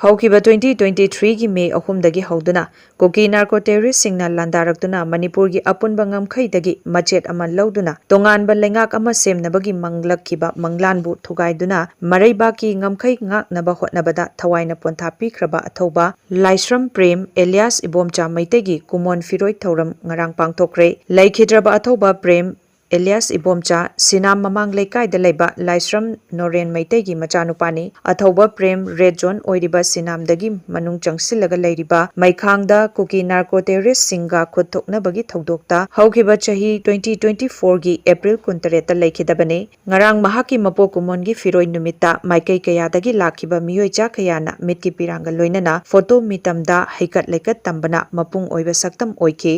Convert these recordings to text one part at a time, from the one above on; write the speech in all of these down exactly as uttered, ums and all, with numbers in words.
ꯍꯧꯈꯤꯕ twenty twenty-threeꯒꯤ May ꯑꯍꯨꯝꯗꯒꯤ ꯍꯧꯗꯨꯅ ꯀꯨꯀꯤ narco ꯇꯦꯔꯣꯔꯤꯁꯁꯤꯡꯅ ꯂꯥꯟꯗꯥꯔꯛꯇꯨꯅ ꯃꯅꯤꯄꯨꯔꯒꯤ ꯑꯄꯨꯟꯕ ꯉꯝꯈꯩꯗꯒꯤ ꯃꯆꯦꯠ ꯑꯃ ꯂꯧꯗꯨꯅ ꯇꯣꯉꯥꯟꯕ ꯂꯩꯉꯥꯛ ꯑꯃ ꯁꯦꯝꯅꯕꯒꯤ ꯃꯪꯂꯛꯈꯤꯕ ꯃꯪꯂꯥꯟꯕꯨ ꯊꯨꯒꯥꯏꯗꯨꯅ ꯃꯔꯩꯕꯥꯛꯀꯤ ꯉꯝꯈꯩ ꯉꯥꯛꯅꯕ ꯍꯣꯠꯅꯕꯗ ꯊꯋꯥꯏꯅ ꯄꯣꯟꯊꯥ ꯄꯤꯈ꯭ꯔꯕ ꯑꯊꯧꯕ ꯂꯥꯏꯁ꯭ꯔꯝ ꯄ꯭ꯔꯦꯝ ꯑꯦꯂꯤꯌꯥꯁ ꯏꯕꯣꯝꯆꯥ ꯃꯩꯇꯩꯒꯤ ꯀꯨꯃꯣꯟ ꯐꯤꯔꯣꯏ ꯊꯧꯔꯝ ꯉꯔꯥꯡ ꯄꯥꯡꯊꯣꯛꯈ꯭ꯔꯦ꯫ ꯂꯩꯈꯤꯗ꯭ꯔꯕ ꯑꯊꯧꯕ ꯄ꯭ꯔꯦꯝ ꯑꯦꯂꯤꯌꯥꯁ ꯏꯕꯣꯝꯆꯥ ꯁꯤꯅꯥꯝ ꯃꯃꯥꯡ ꯂꯩꯀꯥꯏꯗ ꯂꯩꯕ ꯂꯥꯏꯁ꯭ꯔꯝ ꯅꯣꯔꯦꯟ ꯃꯩꯇꯩꯒꯤ ꯃꯆꯥꯅꯨꯄꯥꯅꯤ꯫ ꯑꯊꯧꯕ ꯄ꯭ꯔꯦꯝ ꯔꯦꯗ ꯖꯣꯟ ꯑꯣꯏꯔꯤꯕ ꯁꯤꯅꯥꯝꯗꯒꯤ ꯃꯅꯨꯡ ꯆꯪꯁꯤꯜꯂꯒ ꯂꯩꯔꯤꯕ ꯃꯩꯈꯥꯡꯗ ꯀꯨꯀꯤ ꯅꯥꯔꯀꯣ ꯇꯦꯔꯣꯔꯤꯁꯁꯤꯡꯒ ꯈꯨꯠ ꯊꯣꯛꯅꯕꯒꯤ ꯊꯧꯗꯣꯛꯇ ꯍꯧꯈꯤꯕ ꯆꯍꯤ twenty twenty-fourꯒꯤ April ꯀꯨꯟꯇꯔꯦꯠꯇ ꯂꯩꯈꯤꯗꯕꯅꯤ꯫ ꯉꯔꯥꯡ ꯃꯍꯥꯛꯀꯤ ꯃꯄꯣꯛ ꯀꯨꯝꯑꯣꯟꯒꯤ ꯐꯤꯔꯣꯏ ꯅꯨꯃꯤꯠꯇ ꯃꯥꯏꯀꯩ ꯀꯌꯥꯗꯒꯤ ꯂꯥꯛꯈꯤꯕ ꯃꯤꯑꯣꯏ ꯆꯥ ꯀꯌꯥꯅ ꯃꯤꯠꯀꯤ ꯄꯤꯔꯥꯡꯒ ꯂꯣꯏꯅꯅ ꯐꯣꯇꯣ ꯃꯤꯇꯝꯗ ꯍꯩꯀꯠ ꯂꯩꯀꯠ ꯇꯝꯕꯅ ꯃꯄꯨꯡ ꯑꯣꯏꯕ ꯁꯛꯇꯝ ꯑꯣꯏꯈꯤ꯫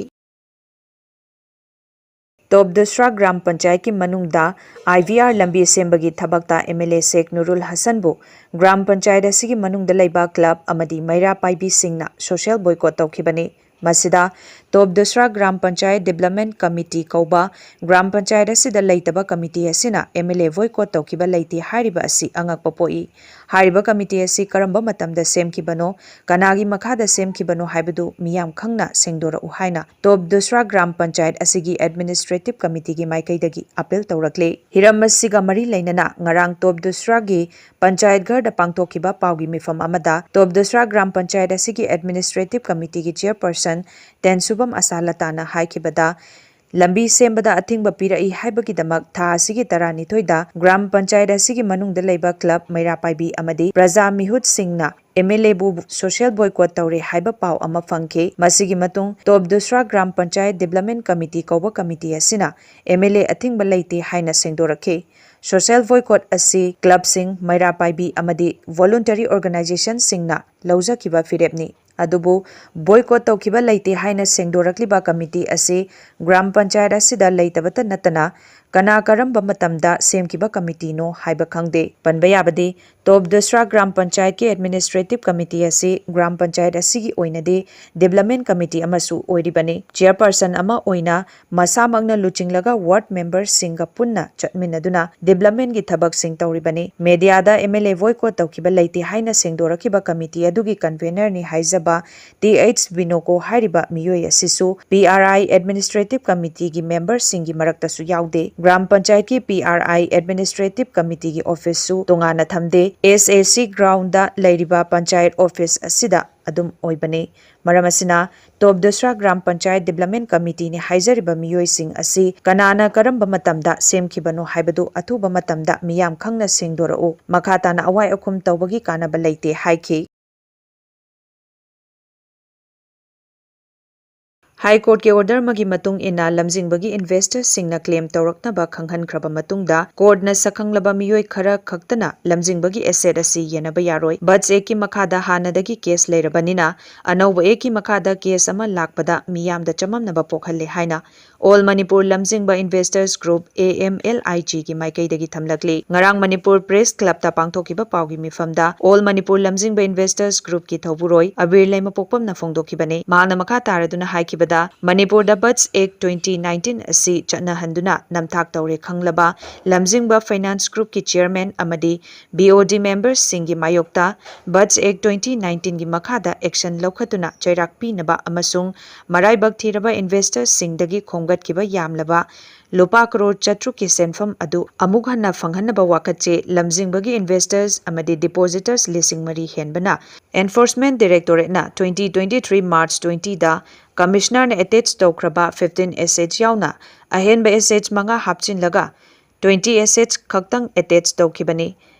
ꯇꯣꯞ ꯗꯨꯁ꯭ꯔꯥ ꯒ꯭ꯔꯥꯝ ꯄꯟꯆꯥꯌꯠꯀꯤ ꯃꯅꯨꯡꯗ IVR ꯂꯝꯕꯤ ꯁꯦꯝꯕꯒꯤ ꯊꯕꯛꯇ MLA ꯁꯦꯈ ꯅꯨꯔꯨꯜ ꯍꯁꯟꯕꯨ ꯒ꯭ꯔꯥꯝ ꯄꯟꯆꯥꯌꯠ ꯑꯁꯤꯒꯤ ꯃꯅꯨꯡꯗ ꯂꯩꯕ ꯀ꯭ꯂꯕ ꯑꯃꯗꯤ ꯃꯩꯔꯥ ꯄꯥꯏꯕꯤꯁꯤꯡꯅ ꯁꯣꯁꯤꯌꯦꯜ ꯕꯣꯏꯀꯣꯠ ꯇꯧꯈꯤꯕꯅꯤ꯫ ꯃꯁꯤꯗ ꯇꯣꯞ ꯗꯨꯁ꯭ꯔꯥ ꯒ꯭ꯔꯥꯝ ꯄꯟꯆꯥꯌꯠ ꯗꯤꯕ꯭ꯂꯞꯃꯦꯟ ꯀꯃꯤꯇꯤ ꯀꯧꯕ ꯒ꯭ꯔꯥꯝ ꯄꯟꯆꯥꯌꯠ ꯑꯁꯤꯗ ꯂꯩꯇꯕ ꯀꯃꯤꯇꯤ ꯑꯁꯤꯅ MLA ꯕꯣꯏꯀꯣꯠ ꯇꯧꯈꯤꯕ ꯂꯩꯇꯦ ꯍꯥꯏꯔꯤꯕ ꯑꯁꯤ ꯑꯉꯛꯄ ꯄꯣꯛꯏ꯫ ꯍꯥꯏꯔꯤꯕ ꯀꯃꯤꯇꯤ ꯑꯁꯤ ꯀꯔꯝꯕ ꯃꯇꯝꯗ ꯁꯦꯝꯈꯤꯕꯅꯣ, ꯀꯅꯥꯒꯤ ꯃꯈꯥꯗ ꯁꯦꯝꯈꯤꯕꯅꯣ ꯍꯥꯏꯕꯗꯨ ꯃꯤꯌꯥꯝ ꯈꯪꯅ ꯁꯦꯡꯗꯣꯔꯛꯎ ꯍꯥꯏꯅ ꯇꯣꯞ ꯗꯨꯁ꯭ꯔꯥ ꯒ꯭ꯔꯥꯝ ꯄꯟꯆꯥꯌꯠ ꯑꯁꯤꯒꯤ ꯑꯦꯗꯃꯤꯅꯤꯁꯇ꯭ꯔꯦꯇꯤꯚ ꯀꯃꯤꯇꯤꯒꯤ ꯃꯥꯏꯀꯩꯗꯒꯤ ꯑꯥꯄꯤꯜ ꯇꯧꯔꯛꯂꯤ꯫ ꯍꯤꯔꯝ ꯑꯁꯤꯒ ꯃꯔꯤ ꯂꯩꯅꯅ ꯉꯔꯥꯡ ꯇꯣꯞ ꯗꯨꯁ꯭ꯔꯥꯒꯤ ꯄꯟꯆꯥꯌꯠ ꯘꯔꯗ ꯄꯥꯡꯊꯣꯛꯈꯤꯕ ꯄꯥꯎꯒꯤ ꯃꯤꯐꯝ ꯑꯃꯗ ꯇꯣꯞ ꯗꯨꯁ꯭ꯔꯥ ꯒ꯭ꯔꯥꯝ ꯄꯟꯆꯥꯌꯠ ꯑꯁꯤꯒꯤ ꯑꯦꯗꯃꯤꯅꯤꯁꯇ꯭ꯔꯦꯇꯤꯚ ꯀꯃꯤꯇꯤꯒꯤ ꯆꯤꯌꯔꯄꯔꯁꯟ ꯇꯦꯟꯁꯨꯕꯝ ꯑꯁꯥꯂꯇꯥꯅ ꯍꯥꯏꯈꯤꯕꯗ, ꯂꯝꯕꯤ ꯁꯦꯝꯕꯗ ꯑꯊꯤꯡꯕ ꯄꯤꯔꯛꯏ ꯍꯥꯏꯕꯒꯤꯗꯃꯛ ꯊꯥ ꯑꯁꯤꯒꯤ ꯇꯔꯥꯅꯤꯊꯣꯏꯗ ꯒ꯭ꯔꯥꯝ ꯄꯟꯆꯥꯌꯠ ꯑꯁꯤꯒꯤ ꯃꯅꯨꯡꯗ ꯂꯩꯕ ꯀ꯭ꯂꯕ, ꯃꯩꯔꯥ ꯄꯥꯏꯕꯤ ꯑꯃꯗꯤ ꯄ꯭ꯔꯖꯥ ꯃꯤꯍꯨꯠꯁꯤꯡꯅ MLAꯕꯨ ꯁꯣꯁꯤꯌꯦꯜ ꯕꯣꯏꯀꯣꯠ ꯇꯧꯔꯦ ꯍꯥꯏꯕ ꯄꯥꯎ ꯑꯃ ꯐꯪꯈꯤ꯫ ꯃꯁꯤꯒꯤ ꯃꯇꯨꯡ ꯇꯣꯞ ꯗꯨꯁ꯭ꯔꯥ ꯒ꯭ꯔꯥꯝ ꯄꯟꯆꯥꯌꯠ ꯗꯤꯕ꯭ꯂꯞꯃꯦꯟ ꯀꯃꯤꯇꯤ ꯀꯧꯕ ꯀꯃꯤꯇꯤ ꯑꯁꯤꯅ MLA ꯑꯊꯤꯡꯕ ꯂꯩꯇꯦ ꯍꯥꯏꯅ ꯁꯦꯡꯗꯣꯔꯛꯈꯤ꯫ ꯁꯣꯁꯤꯌꯦꯜ ꯕꯣꯏꯀꯣꯠ ꯑꯁꯤ ꯀ꯭ꯂꯕꯁꯤꯡ, ꯃꯩꯔꯥ ꯄꯥꯏꯕꯤ ꯑꯃꯗꯤ ꯚꯣꯂꯨꯟꯇꯔꯤ ꯑꯣꯔꯒꯅꯥꯏꯖꯦꯁꯟꯁꯤꯡꯅ ꯂꯧꯖꯈꯤꯕ ꯐꯤꯔꯦꯞꯅꯤ꯫ ꯑꯗꯨꯕꯨ boycott ꯇꯧꯈꯤꯕ ꯂꯩꯇꯦ ꯍꯥꯏꯅ ꯁꯦꯡꯗꯣꯔꯛꯂꯤꯕ ꯀꯃꯤꯇꯤ ꯑꯁꯤ ꯒ꯭ꯔꯥꯝ ꯄꯟꯆꯥꯌꯠ ꯑꯁꯤꯗ ꯂꯩꯇꯕꯇ ꯅꯠꯇꯅ ꯀꯅꯥ ꯀꯔꯝꯕ ꯃꯇꯝꯗ ꯁꯦꯝꯈꯤꯕ ꯀꯃꯤꯇꯤꯅꯣ ꯍꯥꯏꯕ ꯈꯪꯗꯦ꯫ ꯄꯟꯕ ꯌꯥꯕꯗꯤ, ꯇꯣꯞ ꯗꯨꯁ꯭ꯔꯥ ꯒ꯭ꯔꯥꯝ ꯄꯟꯆꯥꯌꯠꯀꯤ administrative committee ꯑꯁꯤ ꯒ꯭ꯔꯥꯝ ꯄꯟꯆꯥꯌꯠ ꯑꯁꯤꯒꯤ ꯑꯣꯏꯅꯗꯤ development committee ꯑꯃꯁꯨ ꯑꯣꯏꯔꯤꯕꯅꯤ꯫ Chairperson ꯑꯃ ꯑꯣꯏꯅ ꯃꯁꯥꯃꯛꯅ ꯂꯨꯆꯤꯡꯂꯒ ward memberꯁꯤꯡꯒ ꯄꯨꯟꯅ ꯆꯠꯃꯤꯟꯅꯗꯨꯅ developmentꯀꯤ ꯊꯕꯛꯁꯤꯡ ꯇꯧꯔꯤꯕꯅꯤ꯫ Mediaꯗ M L A boycott ꯇꯧꯈꯤꯕ ꯂꯩꯇꯦ ꯍꯥꯏꯅ ꯁꯦꯡꯗꯣꯔꯛꯈꯤꯕ ꯀꯃꯤꯇꯤ ꯑꯗꯨꯒꯤ convenerꯅꯤ ꯍꯥꯏꯖꯕ ꯇꯤ ꯑꯩꯆ ꯕꯤꯅꯣꯀꯣ ꯍꯥꯏꯔꯤꯕ ꯃꯤꯑꯣꯏ ꯑꯁꯤꯁꯨ P R I administrative committeeꯒꯤ memberꯁꯤꯡꯒꯤ ꯃꯔꯛꯇꯁꯨ ꯌꯥꯎꯗꯦ꯫ ꯒ꯭ꯔꯥꯝ ꯄꯟꯆꯥꯌꯠꯀꯤ P R I administrative committeeꯒꯤ officeꯁꯨ ꯇꯣꯉꯥꯟꯅ ꯊꯝꯗꯦ꯫ S A C groundꯗ ꯂꯩꯔꯤꯕ ꯄꯟꯆꯥꯌꯠ office ꯑꯁꯤꯗ ꯑꯗꯨꯝ ꯑꯣꯏꯕꯅꯤ꯫ ꯃꯔꯝ ꯑꯁꯤꯅ, ꯇꯣꯞ ꯗꯨꯁ꯭ꯔꯥ ꯒ꯭ꯔꯥꯝ ꯄꯟꯆꯥꯌꯠ development committeeꯅꯤ ꯍꯥꯏꯖꯔꯤꯕ ꯃꯤꯑꯣꯏꯁꯤꯡ ꯑꯁꯤ ꯀꯅꯥꯅ ꯀꯔꯝꯕ ꯃꯇꯝꯗ ꯁꯦꯝꯈꯤꯕꯅꯣ ꯍꯥꯏꯕꯗꯨ ꯑꯊꯨꯕ ꯃꯇꯝꯗ ꯃꯤꯌꯥꯝ ꯈꯪꯅ ꯁꯦꯡꯗꯣꯔꯛꯎ꯫ ꯃꯈꯥ ꯇꯥꯅ ꯑꯋꯥꯏ ꯑꯈꯨꯝ ꯇꯧꯕꯒꯤ ꯀꯥꯟꯅꯕ ꯂꯩꯇꯦ ꯍꯥꯏꯈꯤ꯫ High Courtꯀꯤ order ꯑꯃꯒꯤ ꯃꯇꯨꯡ ꯏꯟꯅ ꯂꯝꯖꯤꯡꯕꯒꯤ investorsꯁꯤꯡꯅ claim ꯇꯧꯔꯛꯅꯕ ꯈꯪꯍꯟꯈ꯭ꯔꯕ ꯃꯇꯨꯡꯗ, courtꯅ ꯁꯛꯈꯪꯂꯕ ꯃꯤꯑꯣꯏ ꯈꯔ ꯈꯛꯇꯅ ꯂꯝꯖꯤꯡꯕꯒꯤ asset ꯑꯁꯤ ꯌꯦꯟꯅꯕ ꯌꯥꯔꯣꯏ꯫ Buds Actꯀꯤ ꯃꯈꯥꯗ ꯍꯥꯟꯅꯗꯒꯤ case ꯂꯩꯔꯕꯅꯤꯅ, ꯑꯅꯧꯕ actꯀꯤ ꯃꯈꯥꯗ case ꯑꯃ ꯂꯥꯛꯄꯗ ꯃꯤꯌꯥꯝꯗ ꯆꯃꯝꯅꯕ ꯄꯣꯛꯍꯜꯂꯦ ꯍꯥꯏꯅ All Manipur Lamjingba Investors Group, A M L I G ꯒꯤ ꯃꯥꯏꯀꯩꯗꯒꯤ ꯊꯝꯂꯛꯂꯤ꯫ ꯉꯔꯥꯡ ꯃꯅꯤꯄꯨꯔ Press Clubꯇ ꯄꯥꯡꯊꯣꯛꯈꯤꯕ ꯄꯥꯎꯒꯤ ꯃꯤꯐꯝꯗ All Manipur Lamjingba Investors Groupꯀꯤ ꯊꯧꯕꯨꯔꯣꯏ ꯑꯕꯤꯔ ꯂꯩꯃꯄꯣꯛꯄꯝꯅ ꯐꯣꯡꯗꯣꯛꯈꯤꯕꯅꯤ꯫ ꯃꯍꯥꯛꯅ ꯃꯈꯥ ꯇꯥꯔꯗꯨꯅ ꯍꯥꯏꯈꯤꯕꯗ, ꯃꯅꯤꯄꯨꯔꯗ Buds Act twenty nineteen ꯑꯁꯤ ꯆꯠꯅꯍꯟꯗꯨꯅ ꯅꯝꯊꯥꯛ ꯇꯧꯔꯦ ꯈꯪꯂꯕ ꯂꯝꯖꯤꯡꯕ Finance Groupꯀꯤ chairman ꯑꯃꯗꯤ B O D membersꯁꯤꯡꯒꯤ ꯃꯥꯌꯣꯛꯇ Buds Act twenty nineteenꯒꯤ ꯃꯈꯥꯗ action ꯂꯧꯈꯠꯇꯨꯅ ꯆꯩꯔꯥꯛ ꯄꯤꯅꯕ ꯑꯃꯁꯨꯡ ꯃꯔꯥꯏꯕꯛ ꯊꯤꯔꯕ investorsꯁꯤꯡꯗꯒꯤ ꯈꯣꯝꯒꯠꯈꯤꯕ ꯌꯥꯝꯂꯕ ꯂꯨꯄꯥ ꯀꯔꯣꯔ ꯆꯥꯇ꯭ꯔꯨꯛꯀꯤ ꯁꯦꯟꯐꯝ ꯑꯗꯨ ꯑꯃꯨꯛ ꯍꯟꯅ ꯐꯪꯍꯟꯅꯕ ꯋꯥꯀꯠꯆꯦ ꯂꯝꯖꯤꯡꯕꯒꯤ investors ꯑꯃꯗꯤ depositors ꯂꯤꯁꯤꯡ ꯃꯔꯤ ꯍꯦꯟꯕꯅ Enforcement Directorateꯅ twenty twenty-three March twentyꯗ Commissionerꯅ attach ꯇꯧꯈ꯭ꯔꯕ fifteen assets ꯌꯥꯎꯅ ꯑꯍꯦꯟꯕ assets ꯃꯉꯥ ꯍꯥꯞꯆꯤꯜꯂꯒ twenty assets ꯈꯛꯇꯪ attach ꯇꯧꯈꯤꯕꯅꯤ꯫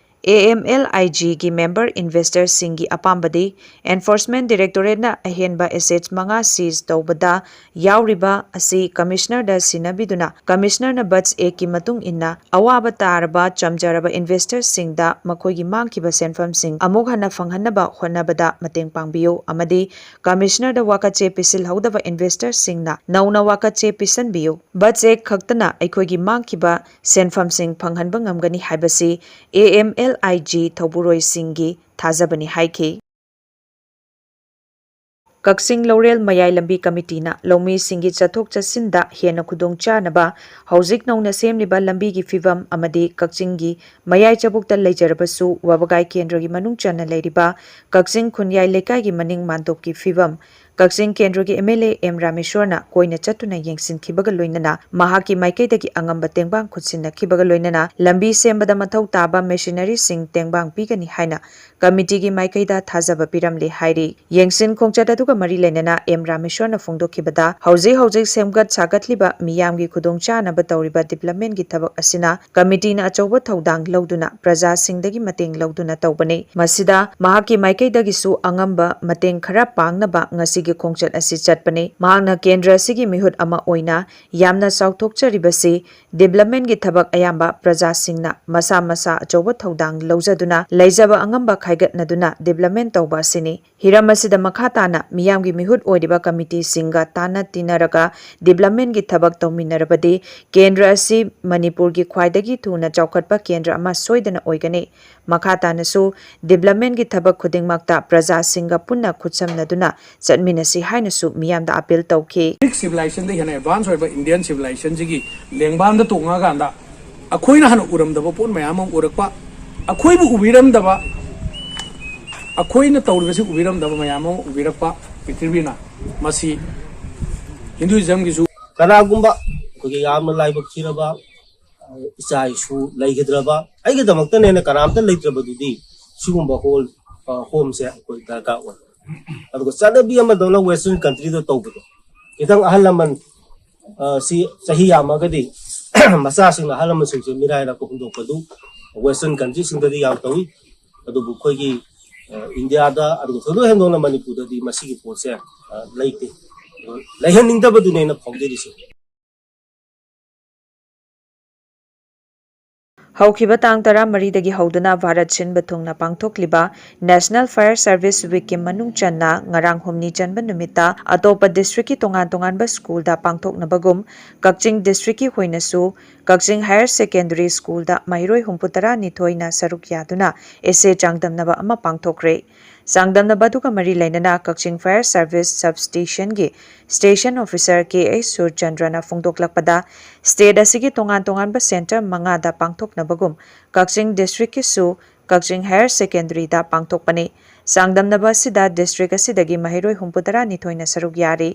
ꯑꯦ ꯑꯦꯝ ꯑꯦꯜ ꯑꯥꯏ ꯖꯤꯒꯤ ꯃꯦꯝꯕꯔ ꯏꯟꯚꯦꯁꯇꯔꯁꯤꯡꯒꯤ ꯑꯄꯥꯝꯕꯗꯤ, ꯑꯦꯟꯐꯣꯔꯁꯃꯦꯟ ꯗꯤꯔꯦꯛꯇꯣꯔꯦꯠꯅ ꯑꯍꯦꯟꯕ ꯑꯦꯁꯦꯠꯁ ꯃꯉꯥ ꯁꯤꯖ ꯇꯧꯕꯗ ꯌꯥꯎꯔꯤꯕ ꯑꯁꯤ ꯀꯃꯤꯁꯅꯔꯗ ꯁꯤꯟꯅꯕꯤꯗꯨꯅ, ꯀꯃꯤꯁꯅꯔꯅ ꯕꯠꯁ ꯑꯦꯛꯀꯤ ꯃꯇꯨꯡ ꯏꯟꯅ ꯑꯋꯥꯕ ꯇꯥꯔꯕ ꯆꯝꯖꯔꯕ ꯏꯟꯚꯦꯁꯇꯔꯁꯤꯡꯗ ꯃꯈꯣꯏꯒꯤ ꯃꯥꯡꯈꯤꯕ ꯁꯦꯟꯐꯝꯁꯤꯡ ꯑꯃꯨꯛ ꯍꯟꯅ ꯐꯪꯍꯟꯅꯕ ꯍꯣꯠꯅꯕꯗ ꯃꯇꯦꯡ ꯄꯥꯡꯕꯤꯌꯨ ꯑꯃꯗꯤ ꯀꯃꯤꯁꯅꯔꯗ ꯋꯥꯀꯠꯆꯦ ꯄꯤꯁꯤꯜꯍꯧꯗꯕ ꯏꯟꯚꯦꯁꯇꯔꯁꯤꯡꯅ ꯅꯧꯅ ꯋꯥꯀꯠꯆꯦ ꯄꯤꯁꯤꯟꯕꯤꯌꯨ꯫ ꯕꯠꯁ ꯑꯦꯛ ꯈꯛꯇꯅ ꯑꯩꯈꯣꯏꯒꯤ ꯃꯥꯡꯈꯤꯕ ꯁꯦꯟꯐꯝꯁꯤꯡ ꯐꯪꯍꯟꯕ ꯉꯝꯒꯅꯤ ꯍꯥꯏꯕꯁꯤ A M L I G ꯊꯧꯕꯨꯔꯣꯏꯁꯤꯡꯒꯤ ꯊꯥꯖꯕꯅꯤ ꯍꯥꯏꯈꯤ꯫ ꯀꯛꯆꯤꯡ ꯂꯧꯔꯦꯜ ꯃꯌꯥꯏ ꯂꯝꯕꯤ ꯀꯃꯤꯇꯤꯅ ꯂꯧꯃꯤꯁꯤꯡꯒꯤ ꯆꯠꯊꯣꯛ ꯆꯠꯁꯤꯟꯗ ꯍꯦꯟꯅ ꯈꯨꯗꯣꯡꯆꯥꯅꯕ ꯍꯧꯖꯤꯛ ꯅꯧꯅ ꯁꯦꯝꯂꯤꯕ ꯂꯝꯕꯤꯒꯤ ꯐꯤꯕꯝ ꯑꯃꯗꯤ ꯀꯛꯆꯤꯡꯒꯤ ꯃꯌꯥꯏ ꯆꯕꯨꯛꯇ ꯂꯩꯖꯔꯕꯁꯨ ꯋꯥꯕꯒꯥꯏ ꯀꯦꯟꯗ꯭ꯔꯒꯤ ꯃꯅꯨꯡ ꯆꯟꯅ ꯂꯩꯔꯤꯕ ꯀꯛꯆꯤꯡ ꯈꯨꯟꯌꯥꯏ ꯂꯩꯀꯥꯏꯒꯤ ꯃꯅꯤꯡ ꯃꯥꯟꯗꯣꯞꯀꯤ ꯐꯤꯕꯝ ꯀꯛꯆꯤꯡ ꯀꯦꯟꯗ꯭ꯔꯒꯤ ꯑꯦꯝ ꯑꯦꯜ ꯑꯦ ꯑꯦꯝ ꯔꯥꯃꯦꯁ꯭ꯋꯔꯅ ꯀꯣꯏꯅ ꯆꯠꯇꯨꯅ ꯌꯦꯡꯁꯤꯟꯈꯤꯕꯒ ꯂꯣꯏꯅꯅ ꯃꯍꯥꯛꯀꯤ ꯃꯥꯏꯀꯩꯗꯒꯤ ꯑꯉꯝꯕ ꯇꯦꯡꯕꯥꯡ ꯈꯨꯠꯁꯤꯟꯅꯈꯤꯕꯒ ꯂꯣꯏꯅꯅ ꯂꯝꯕꯤ ꯁꯦꯝꯕꯗ ꯃꯊꯧ ꯇꯥꯕ ꯃꯦꯁꯤꯅꯔꯤꯁꯤꯡ ꯇꯦꯡꯕꯥꯡ ꯄꯤꯒꯅꯤ ꯍꯥꯏꯅ ꯀꯃꯤꯇꯤꯒꯤ ꯃꯥꯏꯀꯩꯗ ꯊꯥꯖꯕ ꯄꯤꯔꯝꯂꯦ ꯍꯥꯏꯔꯤ꯫ ꯌꯦꯡꯁꯤꯟ ꯈꯣꯡꯆꯠ ꯑꯗꯨꯒ ꯃꯔꯤ ꯂꯩꯅꯅ ꯑꯦꯝ ꯔꯥꯃꯦꯁ꯭ꯋꯔꯅ ꯐꯣꯡꯗꯣꯛꯈꯤꯕꯗ, ꯍꯧꯖꯤꯛ ꯍꯧꯖꯤꯛ ꯁꯦꯝꯒꯠ ꯁꯥꯒꯠꯂꯤꯕ ꯃꯤꯌꯥꯝꯒꯤ ꯈꯨꯗꯣꯡꯆꯥꯅꯕ ꯇꯧꯔꯤꯕ ꯗꯤꯕ꯭ꯂꯞꯃꯦꯟꯒꯤ ꯊꯕꯛ ꯑꯁꯤꯅ ꯀꯃꯤꯇꯤꯅ ꯑꯆꯧꯕ ꯊꯧꯗꯥꯡ ꯂꯧꯗꯨꯅ ꯄ꯭ꯔꯖꯥꯁꯤꯡꯗꯒꯤ ꯃꯇꯦꯡ ꯂꯧꯗꯨꯅ ꯇꯧꯕꯅꯤ꯫ ꯃꯁꯤꯗ ꯃꯍꯥꯛꯀꯤ ꯃꯥꯏꯀꯩꯗꯒꯤꯁꯨ ꯑꯉꯝꯕ ꯃꯇꯦꯡ ꯈꯔ ꯄꯥꯡꯅꯕ ꯉꯁꯤꯒꯤ ꯈꯣꯡꯆꯠ ꯑꯁꯤ ꯆꯠꯄꯅꯤ꯫ ꯃꯍꯥꯛꯅ ꯀꯦꯟꯗ꯭ꯔ ꯑꯁꯤꯒꯤ ꯃꯤꯍꯨꯠ ꯑꯃ ꯑꯣꯏꯅ ꯌꯥꯝꯅ ꯆꯥꯎꯊꯣꯛꯆꯔꯤꯕꯁꯤ ꯗꯤꯕ꯭ꯂꯞꯃꯦꯟꯒꯤ ꯊꯕꯛ ꯑꯌꯥꯝꯕ ꯄ꯭ꯔꯖꯥꯁꯤꯡꯅ ꯃꯁꯥ ꯃꯁꯥ ꯑꯆꯧꯕ ꯊꯧꯗꯥꯡ ꯂꯧꯖꯗꯨꯅ ꯂꯩꯖꯕ ꯑꯉꯝꯕ ꯈꯥꯏꯒꯠꯅꯗꯨꯅ ꯗꯤꯕ꯭ꯂꯞꯃꯦꯟ ꯇꯧꯕ ꯑꯁꯤꯅꯤ꯫ ꯍꯤꯔꯝ ꯑꯁꯤꯗ ꯃꯈꯥ ꯇꯥꯅ ꯃꯤꯌꯥꯝꯒꯤ ꯃꯤꯍꯨꯠ ꯑꯣꯏꯔꯤꯕ ꯀꯃꯤꯇꯤꯁꯤꯡꯒ ꯇꯥꯟꯅ ꯇꯤꯟꯅꯔꯒ ꯗꯤꯕ꯭ꯂꯞꯃꯦꯟꯒꯤ ꯊꯕꯛ ꯇꯧꯃꯤꯟꯅꯔꯕꯗꯤ ꯀꯦꯟꯗ꯭ꯔ ꯑꯁꯤ ꯃꯅꯤꯄꯨꯔꯒꯤ ꯈ꯭ꯋꯥꯏꯗꯒꯤ ꯊꯨꯅ ꯆꯥꯎꯈꯠꯄ ꯀꯦꯟꯗ꯭ꯔ ꯑꯃ ꯁꯣꯏꯗꯅ ꯑꯣꯏꯒꯅꯤ꯫ ꯃꯈꯥ ꯇꯥꯅꯁꯨ ꯗꯤꯕ꯭ꯂꯞꯃꯦꯟꯒꯤ ꯊꯕꯛ ꯈꯨꯗꯤꯡꯃꯛꯇ ꯄ꯭ꯔꯖꯥꯁꯤꯡꯒ ꯄꯨꯟꯅ ꯈꯨꯠꯁꯝꯅꯗꯨꯅ ꯆꯠꯃꯤꯟꯅꯁꯤ ꯍꯥꯏꯅꯁꯨ ꯃꯤꯌꯥꯝꯗ ꯑꯄꯤꯜ ꯇꯧꯈꯤ꯫ ꯒ꯭ꯔꯤꯛ ꯁꯤꯚꯤꯂꯥꯏꯖꯦꯁꯟꯗ ꯍꯦꯟꯅ ꯑꯦꯗꯚꯥꯟꯁ ꯑꯣꯏꯕ ꯏꯟꯗꯤꯌꯟ ꯁꯤꯚꯤꯂꯥꯏꯖꯦꯁꯟꯁꯤꯒꯤ ꯂꯦꯡꯕꯥꯟꯗ ꯇꯣꯡꯉꯛꯑꯀꯥꯟꯗ ꯑꯩꯈꯣꯏꯅ ꯍꯥꯟꯅ ꯎꯔꯝꯗꯕ ꯄꯣꯠ ꯃꯌꯥꯝ ꯑꯃ ꯎꯔꯛꯄ, ꯑꯩꯈꯣꯏꯕꯨ ꯎꯕꯤꯔꯝꯗꯕ, ꯑꯩꯈꯣꯏꯅ ꯇꯧꯔꯤꯕꯁꯤ ꯎꯕꯤꯔꯝꯗꯕ ꯃꯌꯥꯝ ꯑꯃ ꯎꯕꯤꯔꯛꯄ ꯄ꯭ꯔꯤꯊꯤꯕꯤꯅ꯫ ꯃꯁꯤ ꯍꯤꯟꯗꯨꯏꯖꯝꯒꯤꯁꯨ ꯀꯅꯥꯒꯨꯝꯕ ꯑꯩꯈꯣꯏꯒꯤ ꯌꯥꯝꯅ ꯂꯥꯏꯕꯛ ꯊꯤꯔꯕ ꯏꯆꯥ ꯏꯁꯨ ꯂꯩꯒꯗ꯭ꯔꯕ, ꯑꯩꯒꯤꯗꯃꯛꯇꯅ ꯍꯦꯟꯅ ꯀꯅꯥꯝꯇ ꯂꯩꯇ꯭ꯔꯕꯗꯨꯗꯤ ꯁꯤꯒꯨꯝꯕ ꯍꯣꯜ, ꯍꯣꯝꯁꯦ ꯑꯩꯈꯣꯏ ꯗꯔꯀꯥꯔ ꯑꯣꯏ꯫ ꯑꯗꯨꯒ ꯆꯠꯅꯕꯤ ꯑꯃꯗꯧꯅ ꯋꯦꯁꯇꯔꯟ ꯀꯟꯇ꯭ꯔꯤꯗ ꯇꯧꯕꯗꯣ, ꯈꯤꯇꯪ ꯑꯍꯜ ꯂꯃꯟ ꯁꯤ ꯆꯍꯤ ꯌꯥꯝꯃꯒꯗꯤ ꯃꯆꯥꯁꯤꯡꯅ ꯑꯍꯜ ꯂꯃꯟꯁꯤꯡꯁꯦ ꯃꯤꯔꯥꯏꯔꯛꯄ ꯍꯨꯟꯗꯣꯛꯄꯗꯨ Western countryꯁꯤꯡꯗꯗꯤ ꯌꯥꯝ ꯇꯧꯏ꯫ ꯑꯗꯨꯕꯨ ꯑꯩꯈꯣꯏꯒꯤ, ꯑ, ꯏꯟꯗꯤꯌꯥꯗ, ꯑꯗꯨꯒ ꯊꯣꯏꯗꯣꯛ ꯍꯦꯟꯗꯣꯛꯅ ꯃꯅꯤꯄꯨꯔꯗꯗꯤ ꯃꯁꯤꯒꯤ ꯄꯣꯠꯁꯦ, ꯑ, ꯂꯩꯇꯦ꯫ ꯑꯗꯣ ꯂꯩꯍꯟꯅꯤꯡꯗꯕꯗꯨꯅꯦ ꯑꯩꯅ ꯐꯣꯡꯗꯣꯔꯤꯁꯦ꯫ ꯍꯧꯈꯤꯕ ꯇꯥꯡ ꯇꯔꯥꯃꯔꯤꯗꯒꯤ ꯍꯧꯗꯨꯅ ꯚꯥꯔꯠ ꯁꯤꯟꯕ ꯊꯨꯡꯅ ꯄꯥꯡꯊꯣꯛꯂꯤꯕ National Fire Service Weekꯀꯤ ꯃꯅꯨꯡ ꯆꯟꯅ ꯉꯔꯥꯡ ꯍꯨꯝꯅꯤ ꯆꯟꯕ ꯅꯨꯃꯤꯠꯇ ꯑꯇꯣꯞꯄ districtꯀꯤ ꯇꯣꯉꯥꯟ ꯇꯣꯉꯥꯟꯕ schoolꯗ ꯄꯥꯡꯊꯣꯛꯅꯕꯒꯨꯝ, ꯀꯛꯆꯤꯡ districtꯀꯤ ꯑꯣꯏꯅꯁꯨ ꯀꯛꯆꯤꯡ Higher Secondaryꯁ꯭ꯀꯨꯜꯗ ꯃꯍꯩꯔꯣꯏ ꯍꯨꯝꯐꯨ ꯇꯔꯥꯅꯤꯊꯣꯏꯅ ꯁꯔꯨꯛ ꯌꯥꯗꯨꯅ essay ꯆꯥꯡꯗꯝꯅꯕ ꯑꯃ ꯄꯥꯡꯊꯣꯛꯈ꯭ꯔꯦ꯫ ꯆꯥꯡꯗꯝꯅꯕ ꯑꯗꯨꯒ ꯃꯔꯤ ꯂꯩꯅꯅ ꯀꯛꯆꯤꯡ Fire Service Substationꯒꯤ Station Officer ꯀꯦ ꯑꯩꯆ ꯁꯨꯔꯆꯟꯗ꯭ꯔꯅ ꯐꯣꯡꯗꯣꯛꯂꯛꯄꯗ, state ꯑꯁꯤꯒꯤ ꯇꯣꯉꯥꯟ ꯇꯣꯉꯥꯟꯕ centre ꯃꯉꯥꯗ ꯄꯥꯡꯊꯣꯛꯅꯕꯒꯨꯝ ꯀꯛꯆꯤꯡ districtꯀꯤꯁꯨ ꯀꯛꯆꯤꯡ Higher Secondaryꯗ ꯄꯥꯡꯊꯣꯛꯄꯅꯤ꯫ ꯆꯥꯡꯗꯝꯅꯕ ꯑꯁꯤꯗ district ꯑꯁꯤꯗꯒꯤ ꯃꯍꯩꯔꯣꯏ ꯍꯨꯝꯐꯨ ꯇꯔꯥꯅꯤꯊꯣꯏꯅ ꯁꯔꯨꯛ ꯌꯥꯔꯤ꯫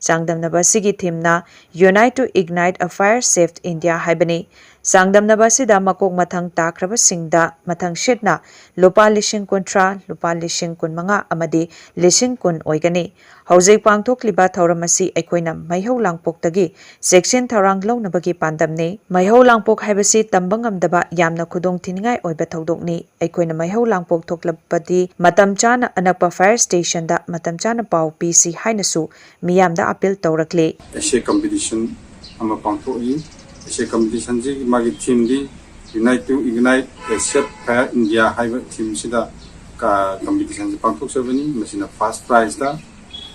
ꯆꯥꯡꯗꯝꯅꯕ ꯑꯁꯤꯒꯤ themeꯅ Unite to Ignite a Fire Saved India ꯍꯥꯏꯕꯅꯤ꯫ ꯆꯥꯡꯗꯝꯅꯕ ꯑꯁꯤꯗ ꯃꯀꯣꯛ ꯃꯊꯪ ꯇꯥꯈ꯭ꯔꯕꯁꯤꯡꯗ ꯃꯊꯪ ꯁꯤꯠꯅ ꯂꯨꯄꯥ ꯂꯤꯁꯤꯡ ꯀꯨꯟꯊ꯭ꯔꯥ, ꯂꯨꯄꯥ ꯂꯤꯁꯤꯡ ꯀꯨꯟꯃꯉꯥ ꯑꯃꯗꯤ ꯂꯤꯁꯤꯡ ꯀꯨꯟ ꯑꯣꯏꯒꯅꯤ꯫ ꯍꯧꯖꯤꯛ ꯄꯥꯡꯊꯣꯛꯂꯤꯕ ꯊꯧꯔꯝ ꯑꯁꯤ ꯑꯩꯈꯣꯏꯅ ꯃꯩꯍꯧ ꯂꯥꯡꯄꯣꯛꯇꯒꯤ ꯆꯦꯛꯁꯤꯟ ꯊꯧꯔꯥꯡ ꯂꯧꯅꯕꯒꯤ ꯄꯥꯟꯗꯝꯅꯤ꯫ ꯃꯩꯍꯧ ꯂꯥꯡꯄꯣꯛ ꯍꯥꯏꯕꯁꯤ ꯇꯝꯕ ꯉꯝꯗꯕ ꯌꯥꯝꯅ ꯈꯨꯗꯣꯡ ꯊꯤꯅꯤꯡꯉꯥꯏ ꯑꯣꯏꯕ ꯊꯧꯗꯣꯛꯅꯤ꯫ ꯑꯩꯈꯣꯏꯅ ꯃꯩꯍꯧ ꯂꯥꯡꯄꯣꯛ ꯊꯣꯛꯂꯕꯗꯤ ꯃꯇꯝ ꯆꯥꯅ ꯑꯅꯛꯄ fire stationꯗ ꯃꯇꯝ ꯆꯥꯅ ꯄꯥꯎ ꯄꯤꯁꯤ ꯍꯥꯏꯅꯁꯨ ꯃꯤꯌꯥꯝꯗ appeal ꯇꯧꯔꯛꯂꯤ꯫ Essay competition ꯑꯃ ꯄꯥꯡꯊꯣꯛꯏ꯫ Essay competitionꯁꯤꯒꯤ ꯃꯥꯒꯤ themeꯗꯤ Unite to Ignite a Saved Fire India ꯍꯥꯏꯕ themeꯁꯤꯗ ꯀ-, competitionꯁꯤ ꯄꯥꯡꯊꯣꯛꯆꯕꯅꯤ꯫ ꯃꯁꯤꯅ first prizeꯇ,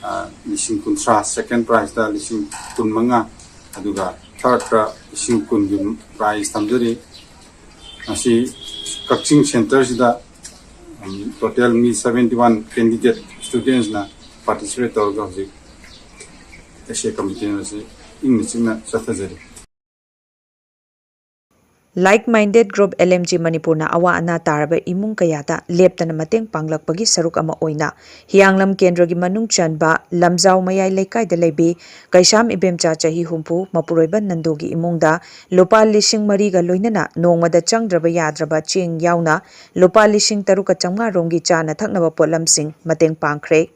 ꯑ, ꯂꯤꯁꯤꯡ ꯀꯨꯟꯊ꯭ꯔꯥ, second prizeꯇ ꯂꯤꯁꯤꯡ ꯀꯨꯟꯃꯉꯥ, ꯑꯗꯨꯒ thirdꯇ ꯂꯤꯁꯤꯡ ꯀꯨꯟꯒꯤ prize ꯊꯝꯖꯔꯤ꯫ ꯉꯁꯤ ꯀꯛꯆꯤꯡ centreꯁꯤꯗ, ꯎꯝ, total ꯃꯤ seventy one candidate studentsꯅ participate ꯇꯧꯔꯒ ꯍꯧꯖꯤꯛ essay competition ꯑꯁꯤ ꯏꯪꯅ ꯆꯤꯛꯅ ꯆꯠꯊꯖꯔꯤ꯫ Like Minded Group, L M G ꯃꯅꯤꯄꯨꯔꯅ ꯑꯋꯥ ꯑꯅꯥ ꯇꯥꯔꯕ ꯏꯃꯨꯡ ꯀꯌꯥꯗ ꯂꯦꯞꯇꯅ ꯃꯇꯦꯡ ꯄꯥꯡꯂꯛꯄꯒꯤ ꯁꯔꯨꯛ ꯑꯃ ꯑꯣꯏꯅ ꯍꯤꯌꯥꯡꯂꯝ ꯀꯦꯟꯗ꯭ꯔꯒꯤ ꯃꯅꯨꯡ ꯆꯟꯕ ꯂꯝꯖꯥꯎ ꯃꯌꯥꯏ ꯂꯩꯀꯥꯏꯗ ꯂꯩꯕꯤ ꯀꯩꯁꯥꯝ ꯏꯕꯦꯝꯆꯥ ꯆꯍꯤ ꯍꯨꯝꯐꯨ ꯃꯄꯨꯔꯣꯏꯕ ꯅꯟꯗꯨꯒꯤ ꯏꯃꯨꯡꯗ ꯂꯨꯄꯥ ꯂꯤꯁꯤꯡ ꯃꯔꯤꯒ ꯂꯣꯏꯅꯅ ꯅꯣꯡꯃꯗ ꯆꯪꯗ꯭ꯔꯕ ꯌꯥꯗ꯭ꯔꯕ ꯆꯦꯡ ꯌꯥꯎꯅ ꯂꯨꯄꯥ ꯂꯤꯁꯤꯡ ꯇꯔꯨꯛꯀ ꯆꯥꯝꯃꯉꯥ ꯔꯣꯝꯒꯤ ꯆꯥꯅ ꯊꯛꯅꯕ ꯄꯣꯠꯂꯝꯁꯤꯡ ꯃꯇꯦꯡ ꯄꯥꯡꯈ꯭ꯔꯦ꯫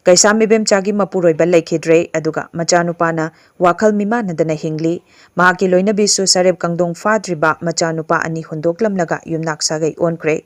ꯀꯩꯁꯥꯝ ꯏꯕꯦꯝꯆꯥꯒꯤ ꯃꯄꯨꯔꯣꯏꯕ ꯂꯩꯈꯤꯗ꯭ꯔꯦ, ꯑꯗꯨꯒ ꯃꯆꯥꯅꯨꯄꯥꯅ ꯋꯥꯈꯜ ꯃꯤꯃꯥꯟꯅꯗꯅ ꯍꯤꯡꯂꯤ꯫ ꯃꯍꯥꯛꯀꯤ ꯂꯣꯏꯅꯕꯤꯁꯨ ꯁꯔꯦꯞ ꯀꯥꯡꯗꯣꯡ ꯐꯥꯗ꯭ꯔꯤꯕ ꯃꯆꯥꯅꯨꯄꯥ ꯑꯅꯤ ꯍꯨꯟꯗꯣꯛꯂꯝꯂꯒ ꯌꯨꯝꯅꯥꯛ ꯁꯥꯒꯩ ꯑꯣꯟꯈ꯭ꯔꯦ꯫